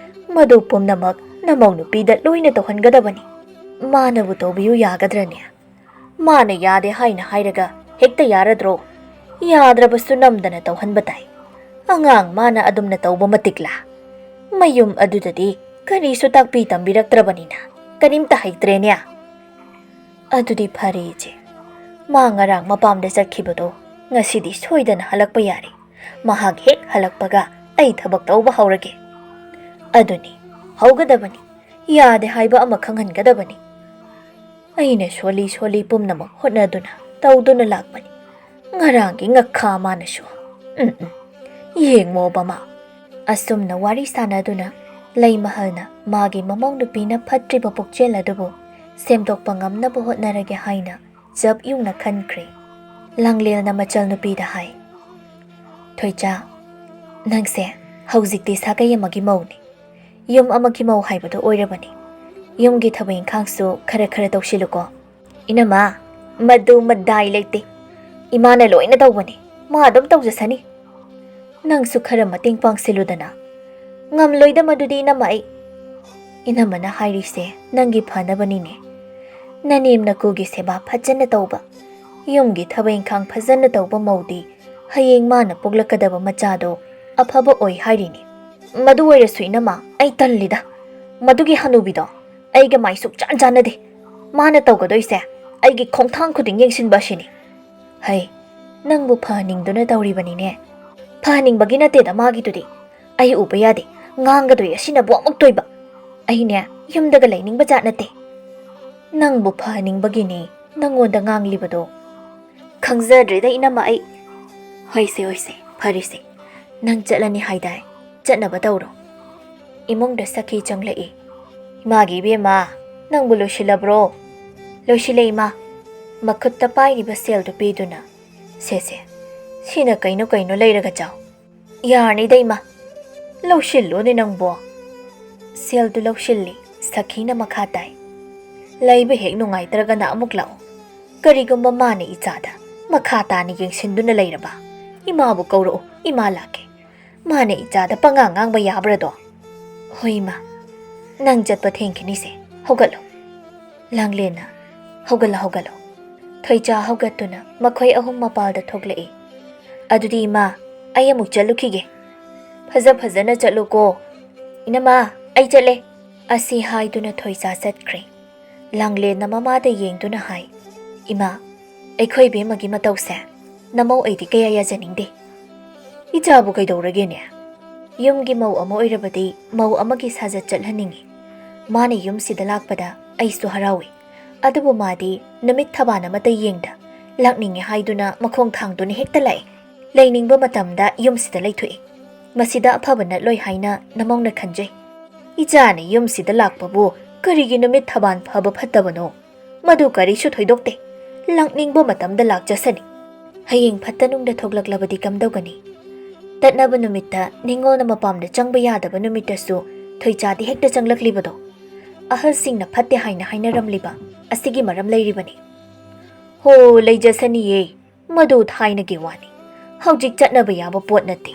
ꯃꯗꯨ ꯄꯨꯝꯅꯃꯛ ꯅꯃꯧ ꯅꯨꯄꯤꯗ ꯂꯣꯏꯅ ꯇꯧꯍꯟꯒꯗꯕꯅꯤ꯫ ꯃꯥꯅꯕꯨ ꯇꯧꯕꯤꯌꯨ ꯌꯥꯒꯗ꯭ꯔꯅꯦ? ꯃꯥꯅ ꯌꯥꯗꯦ ꯍꯥꯏꯅ ꯍꯥꯏꯔꯒ ꯍꯦꯛꯇ ꯌꯥꯔꯗ꯭ꯔꯣ? ꯌꯥꯗ꯭ꯔꯕꯁꯨ ꯅꯝꯗꯅ ꯇꯧꯍꯟꯕ ꯇꯥꯏ꯫ ꯑꯉꯥꯡ ꯃꯥꯅ ꯑꯗꯨꯝꯅ ꯇꯧꯕ ꯃꯇꯤꯛꯂꯥ? ꯃꯌꯨꯝ ꯑꯗꯨꯗꯗꯤ ꯀꯔꯤꯁꯨ ꯇꯥꯛꯄꯤ ꯇꯝꯕꯤꯔꯛꯇ꯭ꯔꯕꯅꯤꯅ ꯀꯔꯤꯝꯇ ꯍꯩꯇ꯭ꯔꯦꯅꯦ꯫" "ꯑꯗꯨꯗꯤ ꯐꯔꯦ ꯏꯆꯦ꯫ ꯃꯥ ꯉꯔꯥꯡ ꯃꯄꯥꯝꯗ ꯆꯠꯈꯤꯕꯗꯣ ꯉꯁꯤꯗꯤ ꯁꯣꯏꯗꯅ ꯍꯜꯂꯛꯄ ꯌꯥꯔꯦ꯫ ꯃꯍꯥꯛ ꯍꯦꯛ ꯍꯜꯂꯛꯄꯒ ꯑꯩ ꯊꯕꯛ ꯇꯧꯕ ꯍꯧꯔꯒꯦ꯫" "ꯑꯗꯨꯅꯤ, ꯍꯧꯒꯗꯕꯅꯤ꯫ ꯌꯥꯗꯦ ꯍꯥꯏꯕ ꯑꯃ ꯈꯪꯍꯟꯒꯗꯕꯅꯤ꯫" ꯑꯩꯅ ꯁꯣꯜꯂꯤ ꯁꯣꯜꯂꯤ ꯄꯨꯝꯅꯃꯛ ꯍꯣꯠꯅꯗꯨꯅ ꯇꯧꯗꯨꯅ ꯂꯥꯛꯄꯅꯤ꯫ ꯉꯔꯥꯡꯒꯤ ꯉꯛꯈꯥ ꯃꯥꯅꯁꯨ꯫ ꯎꯝ, ꯎꯝ꯫ ꯌꯦꯡꯉꯣꯕ ꯃꯥ꯫ ꯑꯁꯨꯝꯅ ꯋꯥꯔꯤ ꯁꯥꯟꯅꯗꯨꯅ ꯂꯩꯃꯍꯜꯅ ꯃꯥꯒꯤ ꯃꯃꯧ ꯅꯨꯄꯤꯅ ꯐꯠꯇ꯭ꯔꯤꯕ ꯄꯨꯛꯆꯦꯜ ꯑꯗꯨꯕꯨ ꯁꯦꯝꯗꯣꯛꯄ ꯉꯝꯅꯕ ꯍꯣꯠꯅꯔꯒꯦ ꯍꯥꯏꯅ ꯆꯞ ꯌꯨꯡꯅ ꯈꯟꯈ꯭ꯔꯦ꯫ ꯂꯥꯡꯂꯦꯜꯅ ꯃꯆꯜ ꯅꯨꯄꯤꯗ ꯍꯥꯏ, "ꯊꯣꯏꯆꯥ, ꯅꯪꯁꯦ ꯍꯧꯖꯤꯛꯇꯤ ꯁꯥꯒꯩ ꯑꯃꯒꯤ ꯃꯧꯅꯤ꯫ ꯌꯨꯝ ꯑꯃꯒꯤ ꯃꯧ ꯍꯥꯏꯕꯗꯨ ꯑꯣꯏꯔꯕꯅꯤ꯫ ꯌꯨꯝꯒꯤ ꯊꯕꯛ ꯏꯪꯈꯥꯡꯁꯨ ꯈꯔ ꯈꯔ ꯇꯧꯁꯤꯜꯂꯨꯀꯣ꯫" "ꯏꯅꯝꯃ, ꯃꯗꯨ ꯃꯗꯥꯏ ꯂꯩꯇꯦ꯫ ꯏꯃꯥꯅ ꯂꯣꯏꯅ ꯇꯧꯕꯅꯤ꯫ ꯃꯥ ꯑꯗꯨꯝ ꯇꯧꯖꯁꯅꯤ꯫ ꯅꯪꯁꯨ ꯈꯔ ꯃꯇꯦꯡ ꯄꯥꯡꯁꯤꯜꯂꯨꯗꯅ꯫" "ꯉꯝꯂꯣꯏꯗ ꯃꯗꯨꯗꯤ ꯏꯅꯝꯃ ꯑꯩ꯫" "ꯏꯅꯝꯃꯅ ꯍꯥꯏꯔꯤꯁꯦ ꯅꯪꯒꯤ ꯐꯅꯕꯅꯤꯅꯦ꯫ ꯅꯅꯦꯝ ꯅꯀꯨꯒꯤ ꯁꯦꯕꯥ ꯐꯖꯅ ꯇꯧꯕ, ꯌꯨꯝꯒꯤ ꯊꯕꯛ ꯏꯪꯈꯥꯡ ꯐꯖꯅ ꯇꯧꯕ ꯃꯧꯗꯤ ꯍꯌꯦꯡ ꯃꯥꯅ ꯄꯣꯛꯂꯛꯀꯗꯕ ꯃꯆꯥꯗꯣ ꯑꯐꯕ ꯑꯣꯏ ꯍꯥꯏꯔꯤꯅꯤ꯫" "ꯃꯗꯨ ꯑꯣꯏꯔꯁꯨ ꯏꯅꯝꯃ, ꯑꯩ ꯇꯜꯂꯤꯗ꯫ ꯃꯗꯨꯒꯤ ꯍꯅꯨꯕꯤꯗꯣ ꯑꯩꯒ ꯃꯥꯏ ꯁꯨꯛꯆꯥꯟ ꯆꯥꯟꯅꯗꯦ꯫ ꯃꯥꯅ ꯇꯧꯒꯗꯣꯏꯁꯦ ꯑꯩꯒꯤ ꯈꯣꯡꯊꯥꯡ ꯈꯨꯗꯤꯡ ꯌꯦꯡꯁꯤꯟꯕ ꯑꯁꯤꯅꯤ꯫" "ꯍꯩ, ꯅꯪꯕꯨ ꯐꯍꯟꯅꯤꯡꯗꯨꯅ ꯇꯧꯔꯤꯕꯅꯤꯅꯦ꯫ ꯐꯍꯟꯅꯤꯡꯕꯒꯤ ꯅꯠꯇꯦꯗ ꯃꯥꯒꯤꯗꯨꯗꯤ꯫ ꯑꯩ ꯎꯕ ꯌꯥꯗꯦ, ꯉꯥꯡꯒꯗꯣꯏ ꯑꯁꯤꯅꯕꯨ ꯑꯃꯨꯛ ꯇꯣꯏꯕ꯫ ꯑꯩꯅꯦ, ꯌꯨꯝꯗꯒ ꯂꯩꯅꯤꯡꯕ ꯖꯥꯠ ꯅꯠꯇꯦ꯫ ꯅꯪꯕꯨ ꯐꯍꯟꯅꯤꯡꯕꯒꯤꯅꯤ ꯅꯪꯉꯣꯟꯗ ꯉꯥꯡꯂꯤꯕꯗꯣ꯫" "ꯈꯪꯖꯗ꯭ꯔꯦꯗ ꯏꯅꯝꯃ ꯑꯩ꯫" "ꯍꯣꯏꯁꯦ, ꯍꯣꯏꯁꯦ, ꯐꯔꯦꯁꯦ꯫ ꯅꯪ ꯆꯠꯂꯅꯤ ꯍꯥꯏꯗꯥꯏ? ꯆꯠꯅꯕ ꯇꯧꯔꯣ꯫" ꯏꯃꯨꯡꯗ ꯁꯈꯤ ꯆꯪꯂꯛꯏ꯫ "ꯏꯃꯥꯒꯤ ꯏꯕꯦꯝꯃ, ꯅꯪꯕꯨ ꯂꯣꯏꯁꯤꯜꯂꯕ꯭ꯔꯣ?" "ꯂꯣꯏꯁꯤꯜꯂꯦ ꯏꯃꯥ꯫" ꯃꯈꯨꯠꯇ ꯄꯥꯏꯔꯤꯕ ꯁꯦꯜꯗꯨ ꯄꯤꯗꯨꯅ, "ꯁꯦ, ꯁꯦ, ꯁꯤꯅ ꯀꯩꯅꯣ ꯀꯩꯅꯣ ꯂꯩꯔꯒ ꯆꯥꯎ꯫" "ꯌꯥꯔꯅꯤꯗ ꯏꯃꯥ, ꯂꯧꯁꯤꯜꯂꯣꯅꯦ ꯅꯪꯕꯣ꯫" ꯁꯦꯜꯗꯨ ꯂꯧꯁꯤꯜꯂꯤ꯫ ꯁꯈꯤꯅ ꯃꯈꯥ ꯇꯥꯏ, "ꯂꯩꯕ ꯍꯦꯛ ꯅꯨꯡꯉꯥꯏꯇ꯭ꯔꯒꯅ ꯑꯃꯨꯛ ꯂꯥꯛꯑꯣ꯫ ꯀꯔꯤꯒꯨꯝꯕ ꯃꯥꯅ ꯏꯆꯥꯗ ꯃꯈꯥ ꯇꯥꯅ ꯌꯦꯡꯁꯤꯟꯗꯨꯅ ꯂꯩꯔꯕ? ꯏꯃꯥꯕꯨ ꯀꯧꯔꯛꯎ, ꯏꯃꯥ ꯂꯥꯛꯀꯦ꯫ ꯃꯥꯅ ꯏꯆꯥꯗ ꯄꯉꯥꯡ ꯉꯥꯡꯕ ꯌꯥꯕ꯭ꯔꯗꯣ? ꯍꯣꯏ ꯏꯃꯥ, ꯅꯪ ꯆꯠꯄ ꯊꯦꯡꯈꯤꯅꯤꯁꯦ, ꯍꯧꯒꯠꯂꯣ꯫ ꯂꯥꯡꯂꯦꯟꯅ, ꯍꯧꯒꯠꯂꯣ, ꯍꯧꯒꯠꯂꯣ꯫ ꯊꯣꯏꯆꯥ ꯍꯧꯒꯠꯇꯨꯅ ꯃꯈꯣꯏ ꯑꯍꯨꯝ ꯃꯄꯥꯜꯗ ꯊꯣꯛꯂꯛꯏ꯫ ꯑꯗꯨꯗꯤ ꯏꯃꯥ, ꯑꯩ ꯑꯃꯨꯛ ꯆꯠꯂꯨꯈꯤꯒꯦ꯫ ꯐꯖ ꯐꯖꯅ ꯆꯠꯂꯨꯀꯣ꯫ ꯏꯅꯝꯃ, ꯑꯩ ꯆꯠꯂꯦ꯫ ꯑꯁꯤ ꯍꯥꯏꯗꯨꯅ ꯊꯣꯏꯆꯥ ꯆꯠꯈ꯭ꯔꯦ꯫ ꯂꯥꯡꯂꯦꯟꯅ ꯃꯃꯥꯗ ꯌꯦꯡꯗꯨꯅ ꯍꯥꯏ, ꯏꯃꯥ, ꯑꯩꯈꯣꯏ ꯏꯕꯦꯝꯃꯒꯤ ꯃꯇꯧꯁꯦ ꯅꯃꯧ ꯑꯩꯗꯤ ꯀꯌꯥ ꯌꯥꯖꯅꯤꯡꯗꯦ꯫ ꯏꯆꯥꯕꯨ ꯀꯩꯗꯧꯔꯒꯦꯅꯦ? ꯌꯨꯝꯒꯤ ꯃꯧ ꯑꯃ ꯑꯣꯏꯔꯕꯗꯤ ꯃꯧ ꯑꯃꯒꯤ ꯁꯥꯖꯠ ꯆꯠꯍꯟꯅꯤꯡꯉꯤ꯫ ꯃꯥꯅ ꯌꯨꯝꯁꯤꯗ ꯂꯥꯛꯄꯗ ꯑꯩꯁꯨ ꯍꯔꯥꯎꯏ꯫ ꯑꯗꯨꯕꯨ ꯃꯥꯗꯤ ꯅꯨꯃꯤꯠ ꯊꯕꯥꯟ ꯑꯃꯠꯇ ꯌꯦꯡꯗ ꯂꯥꯛꯅꯤꯡꯉꯦ ꯍꯥꯏꯗꯨꯅ ꯃꯈꯣꯡ ꯊꯥꯡꯗꯨꯅ ꯍꯦꯛꯇ ꯂꯥꯛꯏ꯫ ꯂꯩꯅꯤꯡꯕ ꯃꯇꯝꯗ ꯌꯨꯝꯁꯤꯗ ꯂꯩꯊꯣꯛꯏ꯫ ꯃꯁꯤꯗ ꯑꯐꯕ ꯅꯠꯂꯣꯏ ꯍꯥꯏꯅ ꯅꯃꯧꯅ ꯈꯟꯖꯩ꯫ ꯏꯆꯥꯅ ꯌꯨꯝꯁꯤꯗ ꯂꯥꯛꯄꯕꯨ ꯀꯔꯤꯒꯤ ꯅꯨꯃꯤꯠ ꯊꯕꯥꯟ ꯐꯕ ꯐꯠꯇꯕꯅꯣ? ꯃꯗꯨ ꯀꯔꯤꯁꯨ ꯊꯣꯏꯗꯣꯛꯇꯦ꯫ ꯂꯥꯛꯅꯤꯡꯕ ꯃꯇꯝꯗ ꯂꯥꯛꯆꯁꯅꯤ꯫ ꯍꯌꯦꯡ ꯐꯠꯇ ꯅꯨꯡꯗ ꯊꯣꯛꯂꯛꯂꯕꯗꯤ ꯀꯝꯗꯧꯒꯅꯤ? ꯇꯠꯅꯕ ꯅꯨꯃꯤꯠꯇ ꯅꯤꯡꯉꯣꯜꯅ ꯃꯄꯥꯝꯗ ꯆꯪꯕ ꯌꯥꯗꯕ ꯅꯨꯃꯤꯠꯇꯁꯨ ꯊꯣꯏꯆꯥꯗꯤ ꯍꯦꯛꯇ ꯆꯪꯂꯛꯂꯤꯕꯗꯣ? ꯑꯍꯜꯁꯤꯡꯅ ꯐꯠꯇꯦ ꯍꯥꯏꯅ ꯍꯥꯏꯅꯔꯝꯂꯤꯕ ꯑꯁꯤꯒꯤ ꯃꯔꯝ ꯂꯩꯔꯤꯕꯅꯤ꯫ ꯍꯣ, ꯂꯩꯖꯁꯅꯤꯌꯦ, ꯃꯗꯨ ꯊꯥꯏꯅꯒꯤ ꯋꯥꯅꯤ꯫ ꯍꯧꯖꯤꯛ ꯆꯠꯅꯕ ꯌꯥꯕ ꯄꯣꯠ ꯅꯠꯇꯦ꯫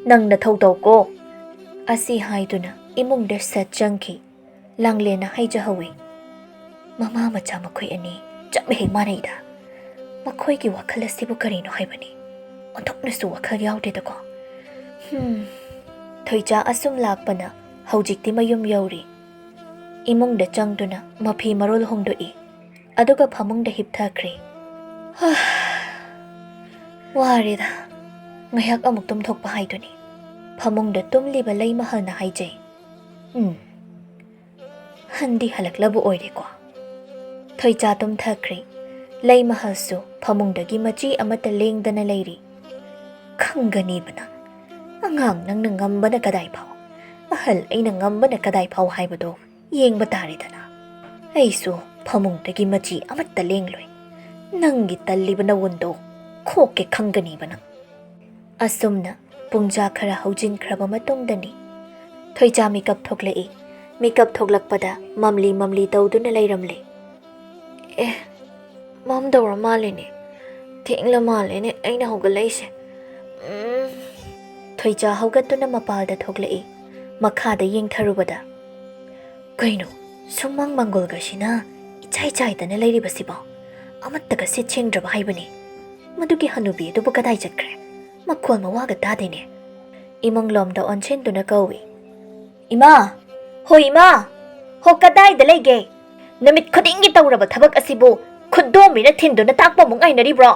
ꯅꯪ ꯅꯊꯧ ꯇꯧꯀꯣ꯫ ꯑꯁꯤ ꯍꯥꯏꯗꯨꯅ ꯏꯃꯨꯡꯗ ꯁꯠ ꯆꯪꯈꯤ꯫ ꯂꯥꯡꯂꯦꯟꯅ ꯍꯥꯏꯖꯍꯧꯏ, ꯃꯃꯥ ꯃꯆꯥ ꯃꯈꯣꯏ ꯑꯅꯤ ꯆꯞ ꯍꯦꯛ ꯃꯥꯟꯅꯩꯗ꯫ ꯃꯈꯣꯏꯒꯤ ꯋꯥꯈꯜ ꯑꯁꯤꯕꯨ ꯀꯔꯤꯅꯣ ꯍꯥꯏꯕꯅꯤ? ꯑꯣꯟꯊꯣꯛꯅꯁꯨ ꯋꯥꯈꯜ ꯌꯥꯎꯗꯦꯗꯀꯣ꯫ ꯍꯝ꯫ ꯊꯣꯏꯆꯥ ꯑꯁꯨꯝ ꯂꯥꯛꯄꯅ ꯍꯧꯖꯤꯛꯇꯤ ꯃꯌꯨꯝ ꯌꯧꯔꯤ꯫ ꯏꯃꯨꯡꯗ ꯆꯪꯗꯨꯅ ꯃꯐꯤ ꯃꯔꯣꯜ ꯍꯣꯡꯗꯣꯛꯏ꯫ ꯑꯗꯨꯒ ꯐꯃꯨꯡꯗ ꯍꯤꯞꯊꯈ꯭ꯔꯦ꯫ ꯍꯥ, ꯋꯥꯔꯦꯗ꯫ ꯉꯥꯏꯍꯥꯛ ꯑꯃꯨꯛ ꯇꯨꯝꯊꯣꯛꯄ ꯍꯥꯏꯗꯨꯅꯤ꯫ ꯐꯃꯨꯡꯗ ꯇꯨꯝꯂꯤꯕ ꯂꯩꯃꯍꯜꯅ ꯍꯥꯏꯖꯩ꯫ ꯎꯝ, ꯍꯟꯗꯤ ꯍꯜꯂꯛꯂꯕ ꯑꯣꯏꯔꯦꯀꯣ꯫ ꯊꯣꯏꯆꯥ ꯇꯨꯝꯊꯈ꯭ꯔꯦ꯫ ꯂꯩꯃꯍꯜꯁꯨ ꯐꯃꯨꯡꯗꯒꯤ ꯃꯆꯤ ꯑꯃꯠꯇ ꯂꯦꯡꯗꯅ ꯂꯩꯔꯤ꯫ ꯈꯪꯒꯅꯤꯕ ꯅꯪ꯫ ꯑꯉꯥꯡ ꯅꯪꯅ ꯉꯝꯕꯅ ꯀꯗꯥꯏ ꯐꯥꯎ, ꯑꯍꯜ ꯑꯩꯅ ꯉꯝꯕꯅ ꯀꯗꯥꯏ ꯐꯥꯎ ꯍꯥꯏꯕꯗꯣ ꯌꯦꯡꯕ ꯇꯥꯔꯦꯗꯅ꯫ ꯑꯩꯁꯨ ꯐꯃꯨꯡꯗꯒꯤ ꯃꯆꯤ ꯑꯃꯠꯇ ꯂꯦꯡꯂꯣꯏ꯫ ꯅꯪꯒꯤ ꯇꯜꯂꯤꯕ ꯅꯒꯨꯟꯗꯣ ꯈꯣꯛꯀꯦ ꯈꯪꯒꯅꯤꯕ ꯅꯪ꯫ ꯑꯁꯨꯝꯅ ꯄꯨꯡꯖꯥ ꯈꯔ ꯍꯧꯖꯤꯟꯈ꯭ꯔꯕ ꯃꯇꯨꯡꯗꯅꯤ ꯊꯣꯏꯆꯥ ꯃꯤꯀꯞ ꯊꯣꯛꯂꯛꯏ꯫ ꯃꯤꯀꯞ ꯊꯣꯛꯂꯛꯄꯗ ꯃꯝꯂꯤ ꯃꯝꯂꯤ ꯇꯧꯗꯨꯅ ꯂꯩꯔꯝꯂꯦ꯫ ꯑꯦ, ꯃꯝꯗꯧꯔ ꯃꯥꯜꯂꯦꯅꯦ꯫ ꯊꯦꯡꯂ ꯃꯥꯜꯂꯦꯅꯦ ꯑꯩꯅ ꯍꯧꯒꯠꯂꯛꯏꯁꯦ꯫ ꯎꯝ꯫ ꯊꯣꯏꯆꯥ ꯍꯧꯒꯠꯇꯨꯅ ꯃꯄꯥꯜꯗ ꯊꯣꯛꯂꯛꯏ꯫ ꯃꯈꯥꯗ ꯌꯦꯡꯊꯔꯨꯕꯗ, "ꯀꯩꯅꯣ, ꯁꯨꯃꯥꯡ ꯃꯥꯡꯒꯣꯜꯒꯁꯤꯅ ꯏꯆꯥꯏ ꯆꯥꯏꯗꯅ ꯂꯩꯔꯤꯕꯁꯤꯕꯣ? ꯑꯃꯠꯇꯒ ꯁꯤꯠ ꯁꯦꯡꯗ꯭ꯔꯕ ꯍꯥꯏꯕꯅꯤ꯫ ꯃꯗꯨꯒꯤ ꯍꯅꯨꯕꯤ ꯑꯗꯨꯕꯨ ꯀꯗꯥꯏ ꯆꯠꯈ꯭ꯔꯦ? ꯃꯈꯣꯜ ꯃꯋꯥꯒ ꯇꯥꯗꯦꯅꯦ꯫" ꯏꯃꯨꯡꯂꯣꯝꯗ ꯑꯣꯟꯁꯤꯟꯗꯨꯅ ꯀꯧꯏ꯫ "ꯏꯃꯥ! ꯍꯣ ꯏꯃꯥ! ꯍꯣ ꯀꯗꯥꯏꯗ ꯂꯩꯒꯦ? ꯅꯨꯃꯤꯠ ꯈꯨꯗꯤꯡꯒꯤ ꯇꯧꯔꯕ ꯊꯕꯛ ꯑꯁꯤꯕꯨ ꯈꯨꯗꯣꯝꯕꯤꯅ ꯊꯤꯟꯗꯨꯅ ꯇꯥꯛꯄ ꯑꯃꯨꯛ ꯉꯥꯏꯅꯔꯤꯕ꯭ꯔꯣ?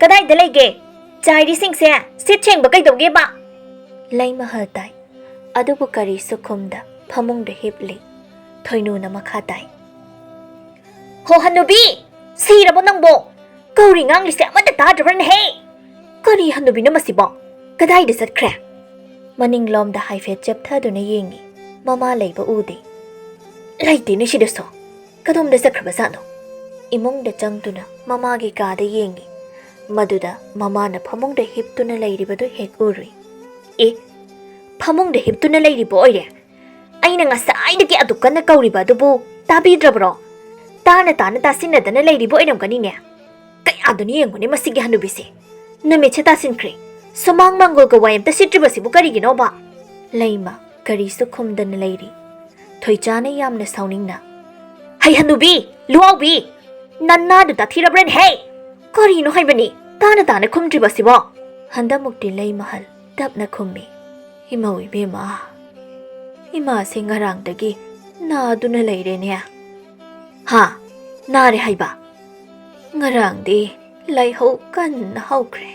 ꯀꯗꯥꯏꯗ ꯂꯩꯒꯦ? ꯆꯥꯏꯔꯤꯁꯤꯡꯁꯦ ꯁꯤꯠ ꯁꯦꯡꯕ ꯀꯩꯗꯧꯒꯦꯕ?" ꯂꯩꯃꯍꯜ ꯇꯥꯏ꯫ ꯑꯗꯨꯕꯨ ꯀꯔꯤꯁꯨ ꯈꯨꯝꯗ ꯐꯃꯨꯡꯗ ꯍꯤꯞꯂꯤ꯫ ꯊꯣꯏꯅꯨꯅ ꯃꯈꯥ ꯇꯥꯏ꯫ "ꯍꯣ ꯍꯅꯨꯕꯤ! ꯁꯤꯔꯕꯣ ꯅꯪꯕꯣ? ꯀꯧꯔꯤ ꯉꯥꯡꯂꯤꯁꯦ ꯑꯃꯠꯇ ꯇꯥꯗ꯭ꯔꯕ꯭ꯔꯅꯦꯍꯦ? ꯀꯔꯤ ꯍꯅꯨꯕꯤꯅꯣ ꯃꯁꯤꯕꯣ? ꯀꯗꯥꯏꯗ ꯆꯠꯈ꯭ꯔꯦ?" ꯃꯅꯤꯡꯂꯣꯝꯗ ꯍꯥꯏꯐꯦꯠ ꯆꯦꯞꯊꯗꯨꯅ ꯌꯦꯡꯉꯤ꯫ ꯃꯃꯥ ꯂꯩꯕ ꯎꯗꯦ꯫ "ꯂꯩꯇꯦꯅꯦ ꯁꯤꯗꯁꯨ꯫ ꯀꯗꯣꯝꯗ ꯆꯠꯈ꯭ꯔꯕꯖꯥꯠꯅꯣ?" ꯏꯃꯨꯡꯗ ꯆꯪꯗꯨꯅ ꯃꯃꯥꯒꯤ ꯀꯥꯗ ꯌꯦꯡꯉꯤ꯫ ꯃꯗꯨꯗ ꯃꯃꯥꯅ ꯐꯃꯨꯡꯗ ꯍꯤꯞꯇꯨꯅ ꯂꯩꯔꯤꯕꯗꯨ ꯍꯦꯛ ꯎꯔꯨꯏ꯫ "ꯑꯦ, ꯐꯃꯨꯡꯗ ꯍꯤꯞꯇꯨꯅ ꯂꯩꯔꯤꯕ ꯑꯣꯏꯔꯦ? ꯑꯩꯅ ꯉꯁꯥꯏꯗꯒꯤ ꯑꯗꯨꯛ ꯀꯟꯅ ꯀꯧꯔꯤꯕ ꯑꯗꯨꯕꯨ ꯇꯥꯕꯤꯗ꯭ꯔꯕ꯭ꯔꯣ? ꯇꯥꯅ ꯇꯥꯅ ꯇꯥꯁꯤꯟꯅꯗꯅ ꯂꯩꯔꯤꯕ ꯑꯣꯏꯔꯝꯒꯅꯤꯅꯦ꯫ ꯀꯌꯥꯗꯨꯅ ꯌꯦꯡꯉꯨꯅꯦ ꯃꯁꯤꯒꯤ ꯍꯅꯨꯕꯤꯁꯦ꯫ ꯅꯨꯃꯤꯠꯁꯦ ꯇꯥꯁꯤꯟꯈ꯭ꯔꯦ꯫ ꯁꯨꯃꯥꯡ ꯃꯥꯡꯒꯣꯜꯒ ꯋꯥꯏ ꯑꯝꯇ ꯁꯤꯠꯇ꯭ꯔꯤꯕꯁꯤꯕꯨ ꯀꯔꯤꯒꯤꯅꯣꯕ?" ꯂꯩꯃ ꯀꯔꯤꯁꯨ ꯈꯨꯝꯗꯅ ꯂꯩꯔꯤ꯫ ꯊꯣꯏꯆꯥꯅ ꯌꯥꯝꯅ ꯁꯥꯎꯅꯤꯡꯅ, "ꯍꯩ ꯍꯅꯨꯕꯤ, ꯂꯨꯋꯥꯎꯕꯤ, ꯅꯅꯥꯗꯨ ꯇꯥꯊꯤꯔꯕ꯭ꯔꯅꯦꯍꯦ? ꯀꯔꯤꯅꯣ ꯍꯥꯏꯕꯅꯤ, ꯇꯥꯅ ꯇꯥꯅ ꯈꯨꯝꯗ꯭ꯔꯤꯕꯁꯤꯕꯣ?" ꯍꯟꯗꯃꯨꯛꯇꯤ ꯂꯩꯃꯍꯜ ꯇꯞꯅ ꯈꯨꯝꯃꯤ꯫ "ꯏꯃꯧ ꯏꯕꯦꯝꯃ, ꯏꯃꯥꯁꯦ ꯉꯔꯥꯡꯗꯒꯤ ꯅꯥꯗꯨꯅ ꯂꯩꯔꯦꯅꯦ꯫" "ꯍꯥ? ꯅꯥꯔꯦ ꯍꯥꯏꯕ?" "ꯉꯔꯥꯡꯗꯤ ꯂꯥꯏꯍꯧ ꯀꯟꯅ ꯍꯧꯈ꯭ꯔꯦ꯫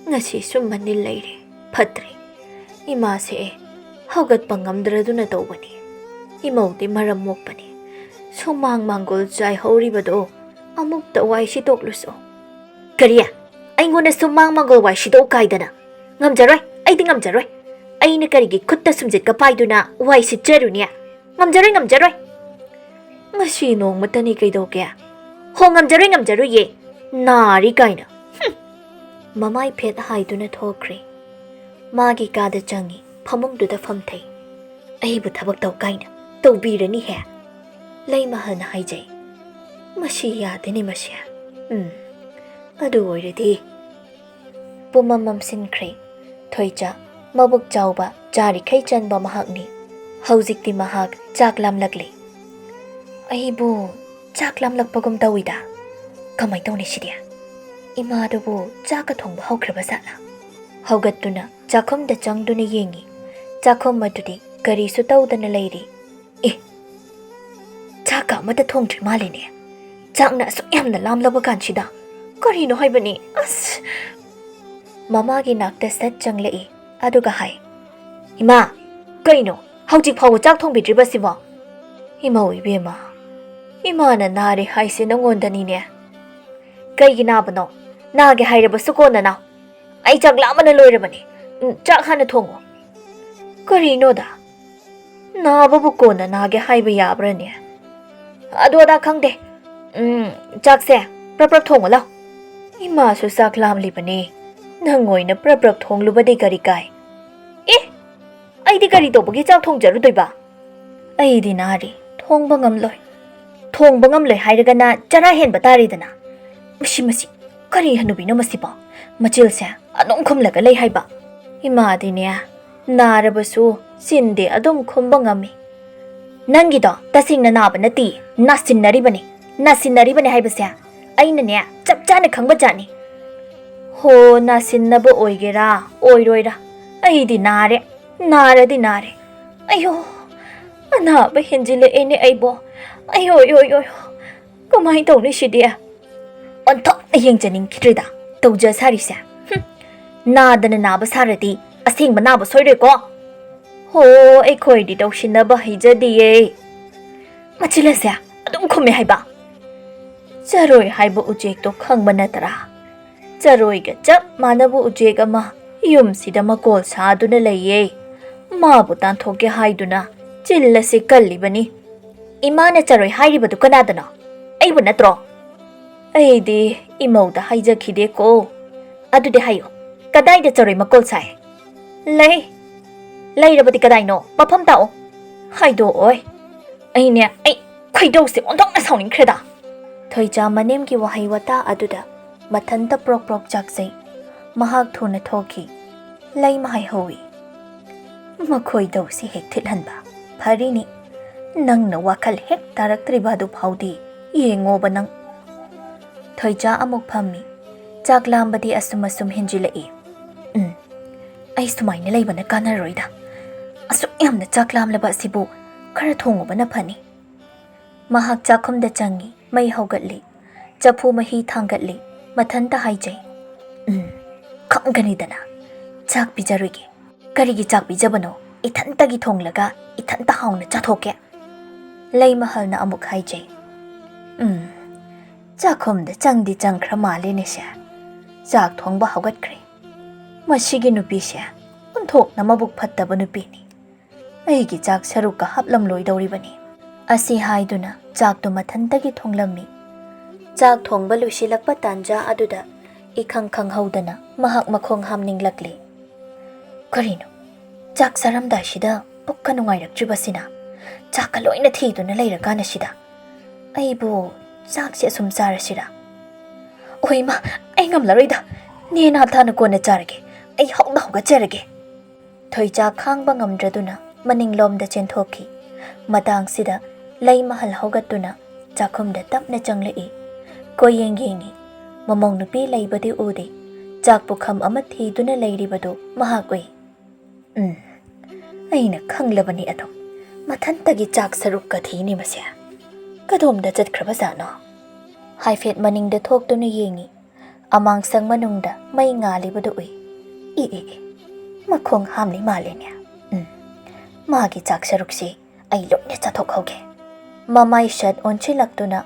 ꯉꯁꯤꯁꯨ ꯃꯅꯤꯜ ꯂꯩꯔꯦ, ꯐꯠꯇ꯭ꯔꯦ꯫ ꯏꯃꯥꯁꯦ ꯍꯧꯒꯠꯄ ꯉꯝꯗ꯭ꯔꯗꯨꯅ ꯇꯧꯕꯅꯤ꯫ ꯏꯃꯧꯗꯤ ꯃꯔꯝ ꯃꯣꯛꯄꯅꯤ꯫ ꯁꯨꯃꯥꯡ ꯃꯥꯡꯒꯣꯜ ꯆꯥꯏꯍꯧꯔꯤꯕꯗꯣ ꯑꯃꯨꯛꯇ ꯋꯥꯏ ꯁꯤꯠꯇꯣꯛꯂꯨꯁꯣ꯫" "ꯀꯔꯤ? ꯑꯩꯉꯣꯟꯗ ꯁꯨꯃꯥꯡ ꯃꯥꯡꯒꯣꯜ ꯋꯥꯏ ꯁꯤꯠꯇꯣꯛꯎ ꯀꯥꯏꯗꯅ? ꯉꯝꯖꯔꯣꯏ, ꯑꯩꯗꯤ ꯉꯝꯖꯔꯣꯏ꯫ ꯑꯩꯅ ꯀꯔꯤꯒꯤ ꯈꯨꯠꯇ ꯁꯨꯝꯖꯤꯠꯀ ꯄꯥꯏꯗꯨꯅ ꯋꯥꯏ ꯁꯤꯠꯆꯔꯨꯅꯤ? ꯉꯝꯖꯔꯣꯏ, ꯉꯝꯖꯔꯣꯏ꯫" "ꯉꯁꯤ ꯅꯣꯡꯃꯇꯅꯤ ꯀꯩꯗꯧꯒꯦ?" "ꯍꯣ, ꯉꯝꯖꯔꯣꯏ, ꯉꯝꯖꯔꯣꯏꯌꯦ꯫ ꯅꯥꯔꯤ ꯀꯥꯏꯅ꯫ ꯍꯨꯝ!" ꯃꯃꯥꯏ ꯐꯦꯠ ꯍꯥꯏꯗꯨꯅ ꯊꯣꯛꯈ꯭ꯔꯦ꯫ ꯃꯥꯒꯤ ꯀꯥꯗ ꯆꯪꯉꯤ, ꯐꯃꯨꯡꯗꯨꯗ ꯐꯝꯊꯩ꯫ "ꯑꯩꯕꯨ ꯊꯕꯛ ꯇꯧ ꯀꯥꯏꯅ ꯇꯧꯕꯤꯔꯅꯤꯍꯦ?" ꯂꯩꯃꯍꯜꯅ ꯍꯥꯏꯖꯩ꯫ "ꯃꯁꯤ ꯌꯥꯗꯦꯅꯦ ꯃꯁꯤ꯫ ꯎꯝ, ꯑꯗꯨ ꯑꯣꯏꯔꯗꯤ꯫ ꯄꯨꯝꯃꯝ ꯃꯝꯁꯤꯟꯈ꯭ꯔꯦ꯫ ꯊꯣꯏꯆꯥ, ꯃꯕꯨꯛ ꯆꯥꯎꯕ, ꯆꯥꯔꯤꯈꯩ ꯆꯟꯕ ꯃꯍꯥꯛꯅꯤ꯫ ꯍꯧꯖꯤꯛꯇꯤ ꯃꯍꯥꯛ ꯆꯥꯛ ꯂꯥꯝꯂꯛꯂꯦ꯫ ꯑꯩꯕꯨ ꯆꯥꯛ ꯂꯥꯝꯂꯛꯄꯒꯨꯝ ꯇꯧꯏꯗ꯫ ꯀꯃꯥꯏ ꯇꯧꯅꯤ ꯁꯤꯗꯤ? ꯏꯃꯥꯗꯨꯕꯨ ꯆꯥꯛꯀ ꯊꯣꯡꯕ ꯍꯧꯈ꯭ꯔꯕ ꯖꯥꯠꯂꯥ? ꯍꯧꯒꯠꯇꯨꯅ ꯆꯥꯛꯈꯨꯝꯗ ꯆꯪꯗꯨꯅ ꯌꯦꯡꯉꯤ꯫ ꯆꯥꯛꯈꯨꯝ ꯑꯗꯨꯗꯤ ꯀꯔꯤꯁꯨ ꯇꯧꯗꯅ ꯂꯩꯔꯤ꯫ ꯑꯦ, ꯆꯥꯛꯀ ꯑꯃꯠꯇ ꯊꯣꯡꯗ꯭ꯔꯤ ꯃꯥꯜꯂꯦꯅꯦ꯫ ꯆꯥꯛꯅ ꯑꯁꯨꯛ ꯌꯥꯝꯅ ꯂꯥꯝꯂꯕ ꯀꯥꯟꯁꯤꯗ꯫ ꯀꯔꯤꯅꯣ ꯍꯥꯏꯕꯅꯤ? ꯑꯁ! ꯃꯃꯥꯒꯤ ꯅꯥꯛꯇ ꯁꯠ ꯆꯪꯂꯛꯏ꯫ ꯑꯗꯨꯒ ꯍꯥꯏ, "ꯏꯃꯥ, ꯀꯩꯅꯣ ꯍꯧꯖꯤꯛ ꯐꯥꯎꯕ ꯆꯥꯛ ꯊꯣꯡꯕꯤꯗ꯭ꯔꯤꯕꯁꯤꯕꯣ?" "ꯏꯃꯧ ꯏꯕꯦꯝꯃ, ꯏꯃꯥꯅ ꯅꯥꯔꯦ ꯍꯥꯏꯁꯦ ꯅꯪꯉꯣꯟꯗꯅꯤꯅꯦ꯫ ꯀꯩꯒꯤ ꯅꯥꯕꯅꯣ? ꯅꯥꯒꯦ ꯍꯥꯏꯔꯕꯁꯨ ꯀꯣꯟꯅ ꯅꯥꯎ꯫ ꯑꯩ ꯆꯥꯛ ꯂꯥꯝꯕꯅ ꯂꯣꯏꯔꯕꯅꯤ꯫ ꯎꯝ, ꯆꯥꯛ ꯍꯥꯟꯅ ꯊꯣꯡꯉꯣ꯫" "ꯀꯔꯤꯅꯣꯗ? ꯅꯥꯕꯕꯨ ꯀꯣꯟꯅ ꯅꯥꯒꯦ ꯍꯥꯏꯕ ꯌꯥꯕ꯭ꯔꯅꯦ? ꯑꯗꯨ ꯑꯗꯥ ꯈꯪꯗꯦ꯫ ꯎꯝ, ꯆꯥꯛꯁꯦ ꯄ꯭ꯔꯞ ꯄ꯭ꯔꯞ ꯊꯣꯡꯉꯣ ꯂꯥꯎ꯫" "ꯏꯃꯥꯁꯨ ꯆꯥꯛ ꯂꯥꯝꯂꯤꯕꯅꯦ꯫ ꯅꯪ ꯑꯣꯏꯅ ꯄ꯭ꯔꯞ ꯄ꯭ꯔꯞ ꯊꯣꯡꯂꯨꯕꯗꯤ ꯀꯔꯤ ꯀꯥꯏ?" "ꯑꯦ, ꯑꯩꯗꯤ ꯀꯔꯤ ꯇꯧꯕꯒꯤ ꯆꯥꯛ ꯊꯣꯡꯖꯔꯨꯗꯣꯏꯕ? ꯑꯩꯗꯤ ꯅꯥꯔꯤ, ꯊꯣꯡꯕ ꯉꯝꯂꯣꯏ꯫" "ꯊꯣꯡꯕ ꯉꯝꯂꯣꯏ ꯍꯥꯏꯔꯒꯅ ꯆꯔꯥ ꯍꯦꯟꯕ ꯇꯥꯔꯦꯗꯅ꯫" ꯃꯁꯤ, ꯃꯁꯤ, ꯀꯔꯤ ꯍꯅꯨꯕꯤꯅꯣ ꯃꯁꯤꯕꯣ? ꯃꯆꯤꯜꯁꯦ ꯑꯗꯨꯝ ꯈꯨꯝꯂꯒ ꯂꯩ ꯍꯥꯏꯕ꯫ "ꯏꯃꯥꯗꯤꯅꯦ, ꯅꯥꯔꯕꯁꯨ ꯆꯤꯟꯗꯤ ꯑꯗꯨꯝ ꯈꯨꯝꯕ ꯉꯝꯃꯤ꯫" "ꯅꯪꯒꯤꯗꯣ ꯇꯁꯦꯡꯅ ꯅꯥꯕ ꯅꯠꯇꯦ, ꯅꯥꯁꯤꯟꯅꯔꯤꯕꯅꯤ꯫ ꯅꯥꯁꯤꯟꯅꯔꯤꯕꯅꯤ ꯍꯥꯏꯕꯁꯦ ꯑꯩꯅꯅꯦ ꯆꯞ ꯆꯥꯅ ꯈꯪꯕ ꯖꯥꯠꯅꯤ꯫" "ꯍꯣ, ꯅꯥꯁꯤꯟꯅꯕ ꯑꯣꯏꯒꯦꯔꯥ ꯑꯣꯏꯔꯣꯏꯔꯥ, ꯑꯩꯗꯤ ꯅꯥꯔꯦ, ꯅꯥꯔꯗꯤ ꯅꯥꯔꯦ꯫ ꯑꯌꯣ, ꯑꯅꯥꯕ ꯍꯦꯟꯖꯤꯜꯂꯛꯑꯦꯅꯦ ꯑꯩꯕꯣ꯫ ꯑꯌꯣ, ꯑꯌꯣ, ꯑꯌꯣ, ꯀꯃꯥꯏ ꯇꯧꯅꯤ ꯁꯤꯗꯤ? ꯑꯣꯟꯊꯣꯛꯅ ꯌꯦꯡꯖꯅꯤꯡꯈꯤꯗ꯭ꯔꯦꯗ ꯇꯧꯖ ꯁꯥꯔꯤꯁꯦ꯫ ꯍꯨꯝ, ꯅꯥꯗꯅ ꯅꯥꯕ ꯁꯥꯔꯗꯤ ꯑꯁꯦꯡꯕ ꯅꯥꯕ ꯁꯣꯏꯔꯣꯏꯀꯣ꯫ ꯍꯣ, ꯑꯩꯈꯣꯏꯗꯤ ꯇꯧꯁꯤꯟꯅꯕ ꯍꯩꯖꯗꯤꯌꯦ꯫" ꯃꯆꯤꯜ ꯑꯁꯦ ꯑꯗꯨꯝ ꯈꯨꯝꯃꯦ ꯍꯥꯏꯕ꯫ ꯆꯔꯣꯏ ꯍꯥꯏꯕ ꯎꯆꯦꯛꯇꯣ ꯈꯪꯕ ꯅꯠꯇ꯭ꯔꯥ? ꯆꯔꯣꯏꯒ ꯆꯞ ꯃꯥꯟꯅꯕ ꯎꯆꯦꯛ ꯑꯃ ꯌꯨꯝꯁꯤꯗ ꯃꯀꯣꯜ ꯁꯥꯗꯨꯅ ꯂꯩꯌꯦ꯫ ꯃꯥꯕꯨ ꯇꯥꯟꯊꯣꯛꯀꯦ ꯍꯥꯏꯗꯨꯅ ꯆꯤꯜ ꯑꯁꯤ ꯀꯜꯂꯤꯕꯅꯤ꯫ "ꯏꯃꯥꯅ ꯆꯔꯣꯏ ꯍꯥꯏꯔꯤꯕꯗꯨ ꯀꯅꯥꯗꯅꯣ? ꯑꯩꯕꯨ ꯅꯠꯇ꯭ꯔꯣ?" "ꯑꯩꯗꯤ ꯏꯃꯧꯗ ꯍꯥꯏꯖꯈꯤꯗꯦꯀꯣ꯫" "ꯑꯗꯨꯗꯤ ꯍꯥꯏꯌꯨ, ꯀꯗꯥꯏꯗ ꯆꯔꯣꯏ ꯃꯀꯣꯜ ꯁꯥꯏ?" "ꯂꯩ꯫" "ꯂꯩꯔꯕꯗꯤ ꯀꯗꯥꯏꯅꯣ? ꯃꯐꯝ ꯇꯥꯛꯑꯣ꯫" "ꯍꯥꯏꯗꯣꯛꯑꯣꯏ꯫" "ꯑꯩꯅꯦ, ꯑꯩ ꯈꯣꯏꯗꯧꯁꯦ ꯑꯣꯟꯊꯣꯛꯅ ꯁꯥꯎꯅꯤꯡꯈ꯭ꯔꯦꯗ꯫" ꯊꯣꯏꯆꯥ ꯃꯅꯦꯝꯒꯤ ꯋꯥꯍꯩ ꯋꯥꯇꯥ ꯑꯗꯨꯗ ꯃꯊꯟꯇ ꯄ꯭ꯔꯣꯛ ꯄ꯭ꯔꯣꯛ ꯆꯥꯛꯆꯩ꯫ ꯃꯍꯥꯛ ꯊꯨꯅ ꯊꯣꯛꯈꯤ꯫ ꯂꯩꯃ ꯍꯥꯏꯍꯧꯏ, "ꯃꯈꯣꯏꯗꯧꯁꯤ ꯍꯦꯛ ꯊꯤꯠꯍꯟꯕ꯫ ꯐꯔꯤꯅꯤ, ꯅꯪꯅ ꯋꯥꯈꯜ ꯍꯦꯛ ꯇꯥꯔꯛꯇ꯭ꯔꯤꯕ ꯑꯗꯨ ꯐꯥꯎꯗꯤ ꯌꯦꯡꯉꯣꯕ ꯅꯪ꯫" ꯊꯣꯏꯖꯥ ꯑꯃꯨꯛ ꯐꯝꯃꯤ꯫ ꯆꯥꯛ ꯂꯥꯝꯕꯗꯤ ꯑꯁꯨꯝ ꯑꯁꯨꯝ ꯍꯦꯟꯖꯤꯜꯂꯛꯏ꯫ "ꯎꯝ, ꯑꯩ ꯁꯨꯃꯥꯏꯅ ꯂꯩꯕꯅ ꯀꯥꯟꯅꯔꯣꯏꯗ꯫ ꯑꯁꯨꯛ ꯌꯥꯝꯅ ꯆꯥꯛ ꯂꯥꯝꯂꯕ ꯑꯁꯤꯕꯨ ꯈꯔ ꯊꯣꯡꯉꯨꯕꯅ ꯐꯅꯤ꯫" ꯃꯍꯥꯛ ꯆꯥꯛꯈꯨꯝꯗ ꯆꯪꯉꯤ, ꯃꯩ ꯍꯧꯒꯠꯂꯤ, ꯆꯐꯨ ꯃꯍꯤ ꯊꯥꯡꯒꯠꯂꯤ, ꯃꯊꯟꯇ ꯍꯥꯏꯖꯩ, "ꯎꯝ, ꯈꯪꯒꯅꯤꯗꯅ, ꯆꯥꯛ ꯄꯤꯖꯔꯣꯏꯒꯦ꯫ ꯀꯔꯤꯒꯤ ꯆꯥꯛ ꯄꯤꯖꯕꯅꯣ? ꯏꯊꯟꯇꯒꯤ ꯊꯣꯡꯂꯒ ꯏꯊꯟꯇ ꯍꯥꯎꯅ ꯆꯥꯊꯣꯛꯀꯦ꯫" ꯂꯩꯃꯍꯜꯅ ꯑꯃꯨꯛ ꯍꯥꯏꯖꯩ, "ꯎꯝ, ꯆꯥꯛꯈꯨꯝꯗ ꯆꯪꯗꯤ ꯆꯪꯈ꯭ꯔ ꯃꯥꯜꯂꯦꯅꯦꯁꯦ꯫ ꯆꯥꯛ ꯊꯣꯡꯕ ꯍꯧꯒꯠꯈ꯭ꯔꯦ꯫ ꯃꯁꯤꯒꯤ ꯅꯨꯄꯤꯁꯦ ꯑꯣꯟꯊꯣꯛꯅ ꯃꯕꯨꯛ ꯐꯠꯇꯕ ꯅꯨꯄꯤꯅꯤ꯫ ꯑꯩꯒꯤ ꯆꯥꯛ ꯁꯔꯨꯛꯀ ꯍꯥꯞꯂꯝꯂꯣꯏꯗꯧꯔꯤꯕꯅꯤ꯫" ꯑꯁꯤ ꯍꯥꯏꯗꯨꯅ ꯆꯥꯛꯇꯨ ꯃꯊꯟꯇꯒꯤ ꯊꯣꯡꯂꯝꯃꯤ꯫ ꯆꯥꯛ ꯊꯣꯡꯕ ꯂꯣꯏꯁꯤꯜꯂꯛꯄ ꯇꯥꯟꯖꯥ ꯑꯗꯨꯗ ꯏꯈꯪ ꯈꯪꯍꯧꯗꯅ ꯃꯍꯥꯛ ꯃꯈꯣꯡ ꯍꯥꯝꯅꯤꯡꯂꯛꯂꯦ꯫ "ꯀꯔꯤꯅꯣ, ꯆꯥꯛ ꯆꯥꯔꯝꯗꯥꯏꯁꯤꯗ ꯄꯨꯛꯀ ꯅꯨꯡꯉꯥꯏꯔꯛꯇ꯭ꯔꯤꯕꯁꯤꯅ? ꯆꯥꯛꯀ ꯂꯣꯏꯅ ꯊꯤꯗꯨꯅ ꯂꯩꯔꯀꯥꯟꯁꯤꯗ ꯑꯩꯕꯨ ꯆꯥꯛꯁꯦ ꯑꯁꯨꯝ ꯆꯥꯔꯁꯤꯔꯥ? ꯑꯣꯏꯃ, ꯑꯩ ꯉꯝꯂꯔꯣꯏꯗ꯫ ꯅꯦ ꯅꯥꯊꯥꯅ ꯀꯣꯟꯅ ꯆꯥꯔꯒꯦ꯫ ꯑꯩ ꯍꯧꯅ ꯍꯧꯒꯠꯆꯔꯒꯦ꯫" ꯊꯣꯏꯆꯥ ꯈꯥꯡꯕ ꯉꯝꯗ꯭ꯔꯗꯨꯅ ꯃꯅꯤꯡꯂꯣꯝꯗ ꯆꯦꯟꯊꯣꯛꯈꯤ꯫ ꯃꯇꯥꯡꯁꯤꯗ ꯂꯩꯃꯍꯜ ꯍꯧꯒꯠꯇꯨꯅ ꯆꯥꯛꯈꯨꯝꯗ ꯇꯞꯅ ꯆꯪꯂꯛꯏ꯫ ꯀꯣꯏꯌꯦꯡ ꯌꯦꯡꯉꯤ꯫ ꯃꯃꯧ ꯅꯨꯄꯤ ꯂꯩꯕꯗꯤ ꯎꯗꯦ꯫ ꯆꯥꯛ ꯄꯨꯈꯝ ꯑꯃ ꯊꯤꯗꯨꯅ ꯂꯩꯔꯤꯕꯗꯨ ꯃꯍꯥꯛ ꯎꯏ꯫ "ꯎꯝ, ꯑꯩꯅ ꯈꯪꯂꯕꯅꯤ ꯑꯗꯨꯝ꯫ ꯃꯊꯟꯇꯒꯤ ꯆꯥꯛ ꯁꯔꯨꯛꯀ ꯊꯤꯅꯤ ꯃꯁꯦ꯫ ꯀꯗꯣꯝꯗ ꯆꯠꯈ꯭ꯔꯕꯖꯥꯠꯅꯣ?" ꯍꯥꯏꯐꯦꯠ ꯃꯅꯤꯡꯗ ꯊꯣꯛꯇꯨꯅ ꯌꯦꯡꯉꯤ꯫ ꯑꯃꯥꯡꯁꯪ ꯃꯅꯨꯡꯗ ꯃꯩ ꯉꯥꯜꯂꯤꯕꯗꯨ ꯎꯏ꯫ "ꯏ, ꯏ, ꯏ, ꯃꯈꯣꯡ ꯍꯥꯝꯂꯤ ꯃꯥꯜꯂꯦꯅꯦ꯫ ꯎꯝ, ꯃꯥꯒꯤ ꯆꯥꯛ ꯁꯔꯨꯛꯁꯤ ꯑꯩ ꯂꯣꯏꯅ ꯆꯥꯊꯣꯛꯍꯧꯒꯦ꯫" ꯃꯃꯥꯏ ꯁꯠ ꯑꯣꯟꯁꯤꯜꯂꯛꯇꯨꯅ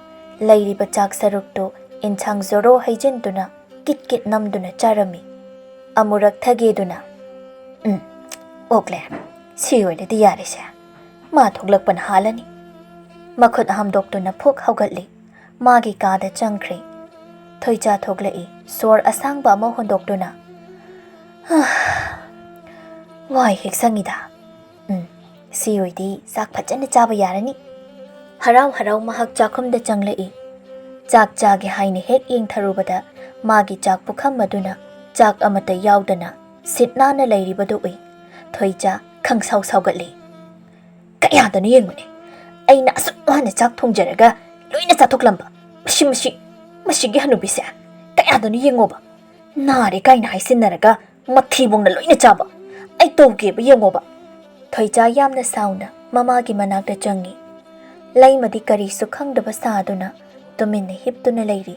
ꯂꯩꯔꯤꯕ ꯆꯥꯛ ꯁꯔꯨꯛꯇꯨ ꯏꯟꯁꯥꯡ ꯖꯣꯔꯣ ꯍꯩꯖꯤꯟꯗꯨꯅ ꯀꯤꯠ ꯀꯤꯠ ꯅꯝꯗꯨꯅ ꯆꯥꯔꯝꯃꯤ꯫ ꯑꯃꯨꯔꯛ ꯊꯒꯦꯗꯨꯅ, "ꯎꯝ, ꯑꯣꯛꯂꯦ꯫ ꯁꯤ ꯑꯣꯏꯔꯗꯤ ꯌꯥꯔꯦꯁꯦ꯫ ꯃꯥ ꯊꯣꯛꯂꯛꯄꯅ ꯍꯥꯜꯂꯅꯤ꯫" ꯃꯈꯨꯠ ꯍꯥꯝꯗꯣꯛꯇꯨꯅ ꯐꯨꯛ ꯍꯧꯒꯠꯂꯤ꯫ ꯃꯥꯒꯤ ꯀꯥꯗ ꯆꯪꯈ꯭ꯔꯦ꯫ ꯊꯣꯏꯆꯥ ꯊꯣꯛꯂꯛꯏ꯫ ꯁꯣꯔ ꯑꯁꯥꯡꯕ ꯑꯃ ꯍꯣꯟꯗꯣꯛꯇꯨꯅ, "ꯍꯥ, ꯋꯥꯏ ꯍꯦꯛ ꯁꯪꯉꯤꯗ꯫ ꯎꯝ, ꯁꯤ ꯑꯣꯏꯗꯤ ꯆꯥꯛ ꯐꯖꯅ ꯆꯥꯕ ꯌꯥꯔꯅꯤ꯫" ꯍꯔꯥꯎ ꯍꯔꯥꯎ ꯃꯍꯥꯛ ꯆꯥꯛꯈꯨꯝꯗ ꯆꯪꯂꯛꯏ꯫ ꯆꯥꯛ ꯆꯥꯒꯦ ꯍꯥꯏꯅ ꯍꯦꯛ ꯌꯦꯡꯊꯔꯨꯕꯗ ꯃꯥꯒꯤ ꯆꯥꯛ ꯄꯨꯈꯝ ꯑꯗꯨꯅ ꯆꯥꯛ ꯑꯃꯠꯇ ꯌꯥꯎꯗꯅ ꯁꯤꯠ ꯅꯥꯟꯅ ꯂꯩꯔꯤꯕꯗꯨ ꯎꯏ꯫ ꯊꯣꯏꯆꯥ ꯈꯪꯁꯥꯎ ꯁꯥꯎꯒꯠꯂꯤ꯫ "ꯀꯌꯥꯗꯅꯣ ꯌꯦꯡꯉꯨꯅꯦ, ꯑꯩꯅ ꯑꯁꯨꯛ ꯋꯥꯅ ꯆꯥꯛ ꯊꯣꯡꯖꯔꯒ ꯂꯣꯏꯅ ꯆꯥꯊꯣꯛꯂꯝꯕ꯫ ꯃꯁꯤ, ꯃꯁꯤ, ꯃꯁꯤꯒꯤ ꯍꯅꯨꯕꯤꯁꯦ꯫ ꯀꯌꯥꯗꯅꯣ ꯌꯦꯡꯉꯣꯕ꯫ ꯅꯥꯔꯦ ꯀꯥꯏꯅ ꯍꯥꯏꯁꯤꯟꯅꯔꯒ ꯃꯊꯤꯕꯣꯡꯅ ꯂꯣꯏꯅ ꯆꯥꯕ꯫ ꯑꯩ ꯇꯧꯒꯦꯕ ꯌꯦꯡꯉꯣꯕ꯫" ꯊꯣꯏꯆꯥ ꯌꯥꯝꯅ ꯁꯥꯎꯅ ꯃꯃꯥꯒꯤ ꯃꯅꯥꯛꯇ ꯆꯪꯉꯤ꯫ ꯂꯩꯃꯗꯤ ꯀꯔꯤꯁꯨ ꯈꯪꯗꯕ ꯁꯥꯗꯨꯅ ꯇꯨꯃꯤꯟꯅ ꯍꯤꯞꯇꯨꯅ ꯂꯩꯔꯤ꯫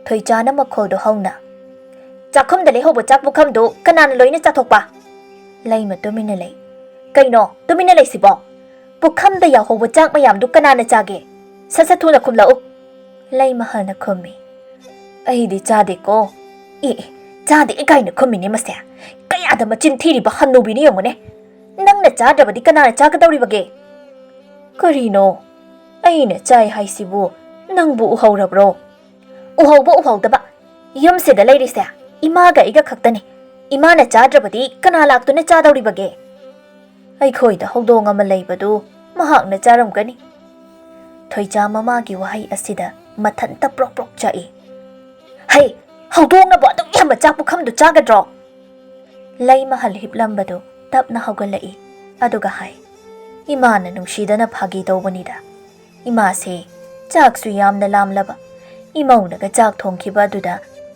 ꯊꯣꯏꯆꯥꯅ ꯃꯈꯣꯜꯗꯣ ꯍꯧꯅ, "ꯆꯥꯛꯈꯨꯝꯗ ꯂꯩꯍꯧꯕ ꯆꯥꯛ ꯄꯨꯈꯝꯗꯨ ꯀꯅꯥꯅ ꯂꯣꯏꯅ ꯆꯥꯊꯣꯛꯄ?" ꯂꯩꯃ ꯇꯨꯃꯤꯟꯅ ꯂꯩ꯫ "ꯀꯩꯅꯣ ꯇꯨꯃꯤꯟꯅ ꯂꯩꯁꯤꯕꯣ? ꯄꯨꯈꯝꯗ ꯌꯥꯎꯍꯧꯕ ꯆꯥꯛ ꯃꯌꯥꯝꯗꯨ ꯀꯅꯥꯅ ꯆꯥꯒꯦ? ꯁꯠ ꯁꯠ ꯊꯨꯅ ꯈꯨꯝꯂꯛꯎ꯫" ꯂꯩꯃ ꯍꯜꯅ ꯈꯨꯝꯃꯤ꯫ "ꯑꯩꯗꯤ ꯆꯥꯗꯦꯀꯣ꯫" "ꯑꯦ ꯑꯦ, ꯆꯥꯗꯦ ꯀꯥꯏꯅ ꯈꯨꯝꯃꯤꯅꯦ ꯃꯁꯦ꯫ ꯀꯌꯥꯗ ꯃꯆꯤꯟ ꯊꯤꯔꯤꯕ ꯍꯟꯅꯨꯕꯤꯅꯤ ꯌꯦꯡꯉꯨꯅꯦ꯫ ꯅꯪꯅ ꯆꯥꯗ꯭ꯔꯕꯗꯤ ꯀꯅꯥꯅ ꯆꯥꯒꯗꯧꯔꯤꯕꯒꯦ?" "ꯀꯔꯤꯅꯣ? ꯑꯩꯅ ꯆꯥꯏ ꯍꯥꯏꯁꯤꯕꯨ ꯅꯪꯕꯨ ꯎꯍꯧꯔꯕ꯭ꯔꯣ?" "ꯎꯍꯧꯕ ꯎꯍꯧꯗꯕ, ꯌꯨꯝꯁꯤꯗ ꯂꯩꯔꯤꯁꯦ ꯏꯃꯥꯒ ꯑꯩꯒ ꯈꯛꯇꯅꯤ꯫ ꯏꯃꯥꯅ ꯆꯥꯗ꯭ꯔꯕꯗꯤ ꯀꯅꯥ ꯂꯥꯛꯇꯨꯅ ꯆꯥꯗꯧꯔꯤꯕꯒꯦ?" "ꯑꯩꯈꯣꯏꯗ ꯍꯧꯗꯣꯡ ꯑꯃ ꯂꯩꯕꯗꯨ ꯃꯍꯥꯛꯅ ꯆꯥꯔꯝꯒꯅꯤ꯫" ꯊꯣꯏꯆꯥ ꯃꯃꯥꯒꯤ ꯋꯥꯍꯩ ꯑꯁꯤꯗ ꯃꯊꯟꯇ ꯄ꯭ꯔꯣꯛ ꯄ꯭ꯔꯣꯛ ꯆꯥꯛꯏ꯫ "ꯍꯩ, ꯍꯧꯗꯣꯡꯅꯕꯨ ꯑꯗꯨꯛ ꯌꯥꯝꯕ ꯆꯥꯛ ꯄꯨꯈꯝꯗꯨ ꯆꯥꯒꯗ꯭ꯔꯣ?" ꯂꯩꯃꯍꯜ ꯍꯤꯞꯂꯝꯕꯗꯨ ꯇꯞꯅ ꯍꯧꯒꯠꯂꯛꯏ꯫ ꯑꯗꯨꯒ ꯍꯥꯏ, "ꯏꯃꯥꯅ ꯅꯨꯡꯁꯤꯗꯅ ꯐꯥꯒꯤ ꯇꯧꯕꯅꯤꯗ꯫ ꯏꯃꯥꯁꯦ ꯆꯥꯛꯁꯨ ꯌꯥꯝꯅ ꯂꯥꯝꯂꯕ꯫ ꯏꯃꯧꯅꯒ ꯆꯥꯛ ꯊꯣꯡꯈꯤꯕ ꯑꯗꯨꯗ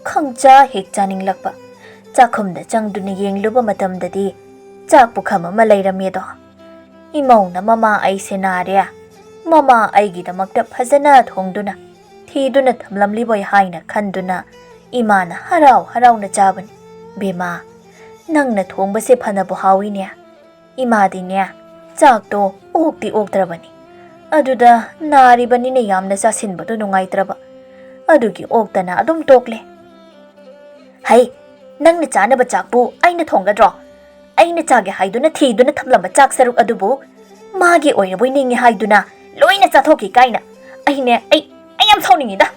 ꯈꯪꯆꯥ ꯍꯦꯛ ꯆꯥꯅꯤꯡꯂꯛꯄ꯫ ꯆꯥꯛꯈꯨꯝꯗ ꯆꯪꯗꯨꯅ ꯌꯦꯡꯂꯨꯕ ꯃꯇꯝꯗꯗꯤ ꯆꯥꯛ ꯄꯨꯈꯝ ꯑꯃ ꯂꯩꯔꯝꯃꯦꯗꯣ꯫ ꯏꯃꯧꯅ ꯃꯃꯥ ꯑꯩꯁꯦ ꯅꯥꯔꯦ, ꯃꯃꯥ ꯑꯩꯒꯤꯗꯃꯛꯇ ꯐꯖꯅ ꯊꯣꯡꯗꯨꯅ ꯊꯤꯗꯨꯅ ꯊꯝꯂꯝꯂꯤꯕꯣꯏ ꯍꯥꯏꯅ ꯈꯟꯗꯨꯅ ꯏꯃꯥꯅ ꯍꯔꯥꯎ ꯍꯔꯥꯎꯅ ꯆꯥꯕꯅꯤ꯫ ꯕꯦꯝꯃ, ꯅꯪꯅ ꯊꯣꯡꯕꯁꯦ ꯐꯅꯕꯨ ꯍꯥꯎꯏꯅꯦ꯫ ꯏꯃꯥꯗꯤꯅꯦ, ꯆꯥꯛꯇꯣ ꯑꯣꯛꯇꯤ ꯑꯣꯛꯇ꯭ꯔꯕꯅꯤ꯫ ꯑꯗꯨꯗ ꯅꯥꯔꯤꯕꯅꯤꯅ ꯌꯥꯝꯅ ꯆꯥꯁꯤꯟꯕꯗꯣ ꯅꯨꯡꯉꯥꯏꯇ꯭ꯔꯕ꯫ ꯑꯗꯨꯒꯤ ꯑꯣꯛꯇꯅ ꯑꯗꯨꯝ ꯇꯣꯛꯂꯦ꯫" "ꯍꯩ, ꯅꯪꯅ ꯆꯥꯅꯕ ꯆꯥꯛꯄꯨ ꯑꯩꯅ ꯊꯣꯡꯒꯗ꯭ꯔꯣ? ꯑꯩꯅ ꯆꯥꯒꯦ ꯍꯥꯏꯗꯨꯅ ꯊꯤꯗꯨꯅ ꯊꯝꯂꯝꯕ ꯆꯥꯛ ꯁꯔꯨꯛ ꯑꯗꯨꯕꯨ ꯃꯥꯒꯤ ꯑꯣꯏꯅꯕꯣꯏ ꯅꯤꯡꯉꯤ ꯍꯥꯏꯗꯨꯅ ꯂꯣꯏꯅ ꯆꯥꯊꯣꯛꯈꯤ ꯀꯥꯏꯅ꯫ ꯑꯩꯅꯦ, ꯑꯩ, ꯑꯩ ꯌꯥꯝ ꯁꯥꯎꯅꯤꯡꯉꯤꯗ꯫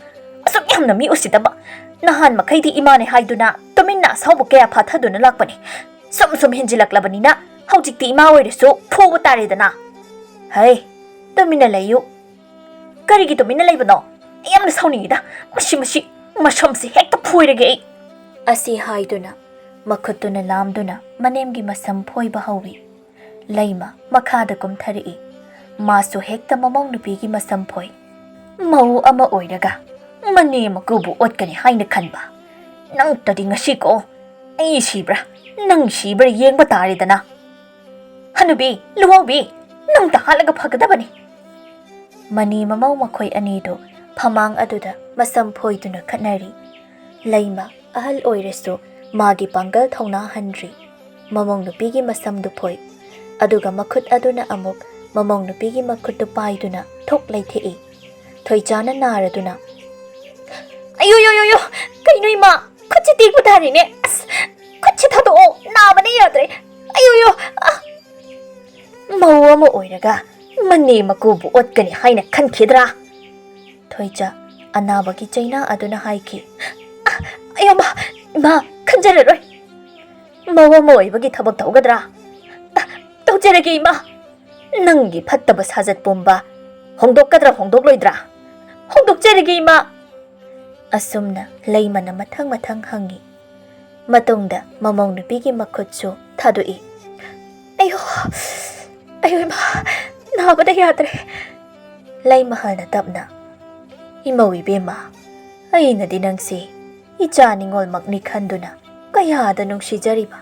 ꯑꯁꯨꯛ ꯌꯥꯝꯅ ꯃꯤ ꯎꯁꯤꯠꯇꯕ꯫ ꯅꯍꯥꯟ ꯃꯈꯩꯗꯤ ꯏꯃꯥꯅꯦ ꯍꯥꯏꯗꯨꯅ ꯇꯨꯃꯤꯟꯅ ꯑꯁꯥꯎꯕ ꯀꯌꯥ ꯐꯥꯊꯗꯨꯅ ꯂꯥꯛꯄꯅꯤ꯫ ꯁꯨꯝ ꯁꯨꯝ ꯍꯦꯟꯖꯤꯜꯂꯛꯂꯕꯅꯤꯅ ꯍꯧꯖꯤꯛꯇꯤ ꯏꯃꯥ ꯑꯣꯏꯔꯁꯨ ꯐꯨꯕ ꯇꯥꯔꯦꯗꯅ꯫" "ꯍꯩ, ꯇꯨꯃꯤꯟꯅ ꯂꯩꯌꯨ꯫" "ꯀꯔꯤꯒꯤ ꯇꯨꯃꯤꯟꯅ ꯂꯩꯕꯅꯣ? ꯑꯩ ꯌꯥꯝꯅ ꯁꯥꯎꯅꯤꯡꯉꯤꯗ꯫ ꯃꯁꯤ, ꯃꯁꯤ, ꯃꯁꯝꯁꯤ ꯍꯦꯛꯇ ꯐꯣꯏꯔꯒꯦ ꯑꯩ!" ꯑꯁꯤ ꯍꯥꯏꯗꯨꯅ ꯃꯈꯨꯠꯇꯨꯅ ꯂꯥꯝꯗꯨꯅ ꯃꯅꯦꯝꯒꯤ ꯃꯁꯝ ꯐꯣꯏꯕ ꯍꯧꯏ꯫ ꯂꯩꯃ ꯃꯈꯥꯗ ꯀꯨꯝꯊꯔꯛꯏ꯫ ꯃꯥꯁꯨ ꯍꯦꯛꯇ ꯃꯃꯧ ꯅꯨꯄꯤꯒꯤ ꯃꯁꯝ ꯐꯣꯏ꯫ "ꯃꯧ ꯑꯃ ꯑꯣꯏꯔꯒ ꯃꯅꯦꯝ ꯃꯀꯨꯕꯨ ꯑꯣꯠꯀꯅꯤ ꯍꯥꯏꯅ ꯈꯟꯕ꯫ ꯅꯪꯇꯗꯤ ꯉꯁꯤꯀꯣ ꯑꯩ ꯁꯤꯕ꯭ꯔꯥ, ꯅꯪ ꯁꯤꯕ꯭ꯔꯥ ꯌꯦꯡꯕ ꯇꯥꯔꯦꯗꯅ꯫ ꯍꯅꯨꯕꯤ, ꯂꯨꯍꯧꯕꯤ, ꯅꯪꯇ ꯍꯥꯠꯂꯒ ꯐꯒꯗꯕꯅꯤ!" ꯃꯅꯦꯝ ꯃꯃꯧ ꯃꯈꯣꯏ ꯑꯅꯤꯗꯨ ꯐꯃꯥꯡ ꯑꯗꯨꯗ ꯃꯁꯝ ꯐꯣꯏꯗꯨꯅ ꯈꯠꯅꯔꯤ꯫ ꯂꯩꯃ ꯑꯍꯜ ꯑꯣꯏꯔꯁꯨ ꯃꯥꯒꯤ ꯄꯥꯡꯒꯜ ꯊꯧꯅꯥ ꯍꯟꯗ꯭ꯔꯤ꯫ ꯃꯃꯧ ꯅꯨꯄꯤꯒꯤ ꯃꯁꯝꯗꯨ ꯐꯣꯏ, ꯑꯗꯨꯒ ꯃꯈꯨꯠ ꯑꯗꯨꯅ ꯑꯃꯨꯛ ꯃꯃꯧ ꯅꯨꯄꯤꯒꯤ ꯃꯈꯨꯠꯇꯨ ꯄꯥꯏꯗꯨꯅ ꯊꯣꯛ ꯂꯩꯊꯦꯛꯏ꯫ ꯊꯣꯏꯆꯥꯅ ꯅꯥꯔꯗꯨꯅ, "ꯑꯌꯣ, ꯌꯣ, ꯌꯣ, ꯌꯣ! ꯀꯩꯅꯣ ꯏꯃꯥ? ꯈꯨꯠꯁꯤ ꯇꯦꯛꯄ ꯇꯥꯔꯦꯅꯦ! ꯑꯁ, ꯈꯨꯠꯁꯤ ꯊꯥꯗꯣꯛꯑꯣ, ꯅꯥꯕꯅ ꯌꯥꯗ꯭ꯔꯦ! ꯑꯌꯣ, ꯌꯣ! ꯑ!" "ꯃꯧ ꯑꯃ ꯑꯣꯏꯔꯒ ꯃꯅꯦꯝ ꯃꯀꯨꯕꯨ ꯑꯣꯠꯀꯅꯤ ꯍꯥꯏꯅ ꯈꯟꯈꯤꯗ꯭ꯔꯥ?" ꯊꯣꯏꯆꯥ ꯑꯅꯥꯕꯒꯤ ꯆꯩꯅꯥ ꯑꯗꯨꯅ ꯍꯥꯏꯈꯤ꯫ "ꯑ, ꯑꯌꯣ, ꯃꯥ, ꯏꯃꯥ, ꯈꯟꯖꯔꯔꯣꯏ꯫ ꯃꯧ ꯑꯃ ꯑꯣꯏꯕꯒꯤ ꯊꯕꯛ ꯇꯧꯒꯗ꯭ꯔꯥ? ꯑ, ꯇꯧꯖꯔꯒꯦ, ꯏꯃꯥ꯫ ꯅꯪꯒꯤ ꯐꯠꯇꯕ ꯁꯥꯖꯠ ꯄꯨꯝꯕ ꯍꯣꯡꯗꯣꯛꯀꯗ꯭ꯔꯥ, ꯍꯣꯡꯗꯣꯛꯂꯣꯏꯗ꯭ꯔꯥ?" "ꯍꯣꯡꯗꯣꯛꯆꯔꯒꯦ, ꯏꯃꯥ!" ꯑꯁꯨꯝꯅ ꯂꯩꯃꯅ ꯃꯊꯪ ꯃꯊꯪ ꯍꯪꯉꯤ꯫ ꯃꯇꯨꯡꯗ ꯃꯃꯧ ꯅꯨꯄꯤꯒꯤ ꯃꯈꯨꯠꯁꯨ ꯊꯥꯗꯣꯛꯏ꯫ "ꯑꯌꯣ, ꯑꯌꯣ ꯏꯃꯥ, ꯅꯥꯕꯅ ꯌꯥꯗ꯭ꯔꯦ!" ꯂꯩꯃꯍꯜꯅ ꯇꯞꯅ, "ꯏꯃꯧ ꯏꯕꯦꯝꯃ, ꯑꯩꯅꯗꯤ ꯅꯪꯁꯤ ꯏꯆꯥ ꯅꯤꯉꯣꯜꯃꯛꯅꯤ ꯈꯟꯗꯨꯅ ꯀꯌꯥꯗ ꯅꯨꯡꯁꯤꯖꯔꯤꯕ꯫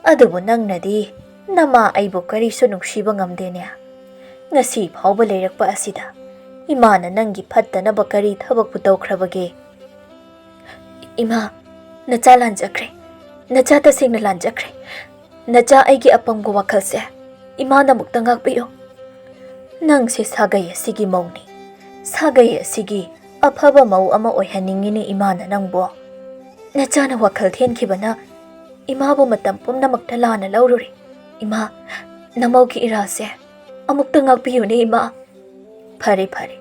ꯑꯗꯨꯕꯨ ꯅꯪꯅꯗꯤ ꯅꯃꯥ ꯑꯩꯕꯨ ꯀꯔꯤꯁꯨ ꯅꯨꯡꯁꯤꯕ ꯉꯝꯗꯦꯅꯦ꯫ ꯉꯁꯤ ꯐꯥꯎꯕ ꯂꯩꯔꯛꯄ ꯑꯁꯤꯗ ꯏꯃꯥꯅ ꯅꯪꯒꯤ ꯐꯠꯇꯅꯕ ꯀꯔꯤ ꯊꯕꯛꯄꯨ ꯇꯧꯈ꯭ꯔꯕꯒꯦ?" "ꯏꯃꯥ, ꯅꯆꯥ ꯂꯥꯟꯖꯈ꯭ꯔꯦ꯫ ꯅꯆꯥ ꯇꯁꯦꯡꯅ ꯂꯥꯟꯖꯈ꯭ꯔꯦ꯫ ꯅꯆꯥ ꯑꯩꯒꯤ ꯑꯄꯪꯕ ꯋꯥꯈꯜꯁꯦ ꯏꯃꯥꯅ ꯑꯃꯨꯛꯇ ꯉꯥꯛꯄꯤꯌꯨ꯫ ꯅꯪꯁꯦ ꯁꯥꯒꯩ ꯑꯁꯤꯒꯤ ꯃꯧꯅꯤ꯫ ꯁꯥꯒꯩ ꯑꯁꯤꯒꯤ ꯑꯐꯕ ꯃꯧ ꯑꯃ ꯑꯣꯏꯍꯟꯅꯤꯡꯉꯤꯅꯦ ꯏꯃꯥꯅ ꯅꯪꯕꯨ꯫ ꯅꯆꯥꯅ ꯋꯥꯈꯜ ꯊꯦꯟꯈꯤꯕꯅ ꯏꯃꯥꯕꯨ ꯃꯇꯝ ꯄꯨꯝꯅꯃꯛꯇ ꯂꯥꯟꯅ ꯂꯧꯔꯨꯔꯦ꯫ ꯏꯃꯥ, ꯅꯃꯧꯒꯤ ꯏꯔꯥꯜꯁꯦ ꯑꯃꯨꯛꯇ ꯉꯥꯛꯄꯤꯌꯨꯅꯦ ꯏꯃꯥ꯫" "ꯐꯔꯦ, ꯐꯔꯦ꯫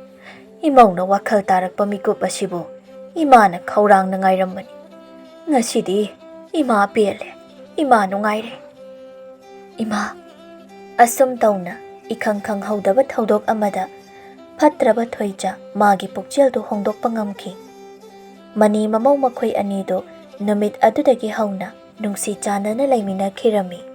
ꯏꯃꯧꯅ ꯋꯥꯈꯜ ꯇꯥꯔꯛꯄ ꯃꯤꯀꯨꯞ ꯑꯁꯤꯕꯨ ꯏꯃꯥꯅ ꯈꯧꯔꯥꯡꯅ ꯉꯥꯏꯔꯝꯕꯅꯤ꯫ ꯉꯁꯤꯗꯤ ꯏꯃꯥ ꯄꯦꯜꯂꯦ, ꯏꯃꯥ ꯅꯨꯡꯉꯥꯏꯔꯦ꯫ ꯏꯃꯥ!" ꯑꯁꯨꯝ ꯇꯧꯅ ꯏꯈꯪ ꯈꯪꯍꯧꯗꯕ ꯊꯧꯗꯣꯛ ꯑꯃꯗ ꯐꯠꯇ꯭ꯔꯕ ꯊꯣꯏꯆꯥ ꯃꯥꯒꯤ ꯄꯨꯛꯆꯦꯜꯗꯨ ꯍꯣꯡꯗꯣꯛꯄ ꯉꯝꯈꯤ꯫ ꯃꯅꯤ ꯃꯃꯧ ꯃꯈꯣꯏ ꯑꯅꯤꯗꯨ ꯅꯨꯃꯤꯠ ꯑꯗꯨꯗꯒꯤ ꯍꯧꯅ ꯅꯨꯡꯁꯤ ꯆꯥꯟꯅꯅ ꯂꯩꯃꯤꯟꯅꯈꯤꯔꯝꯃꯤ꯫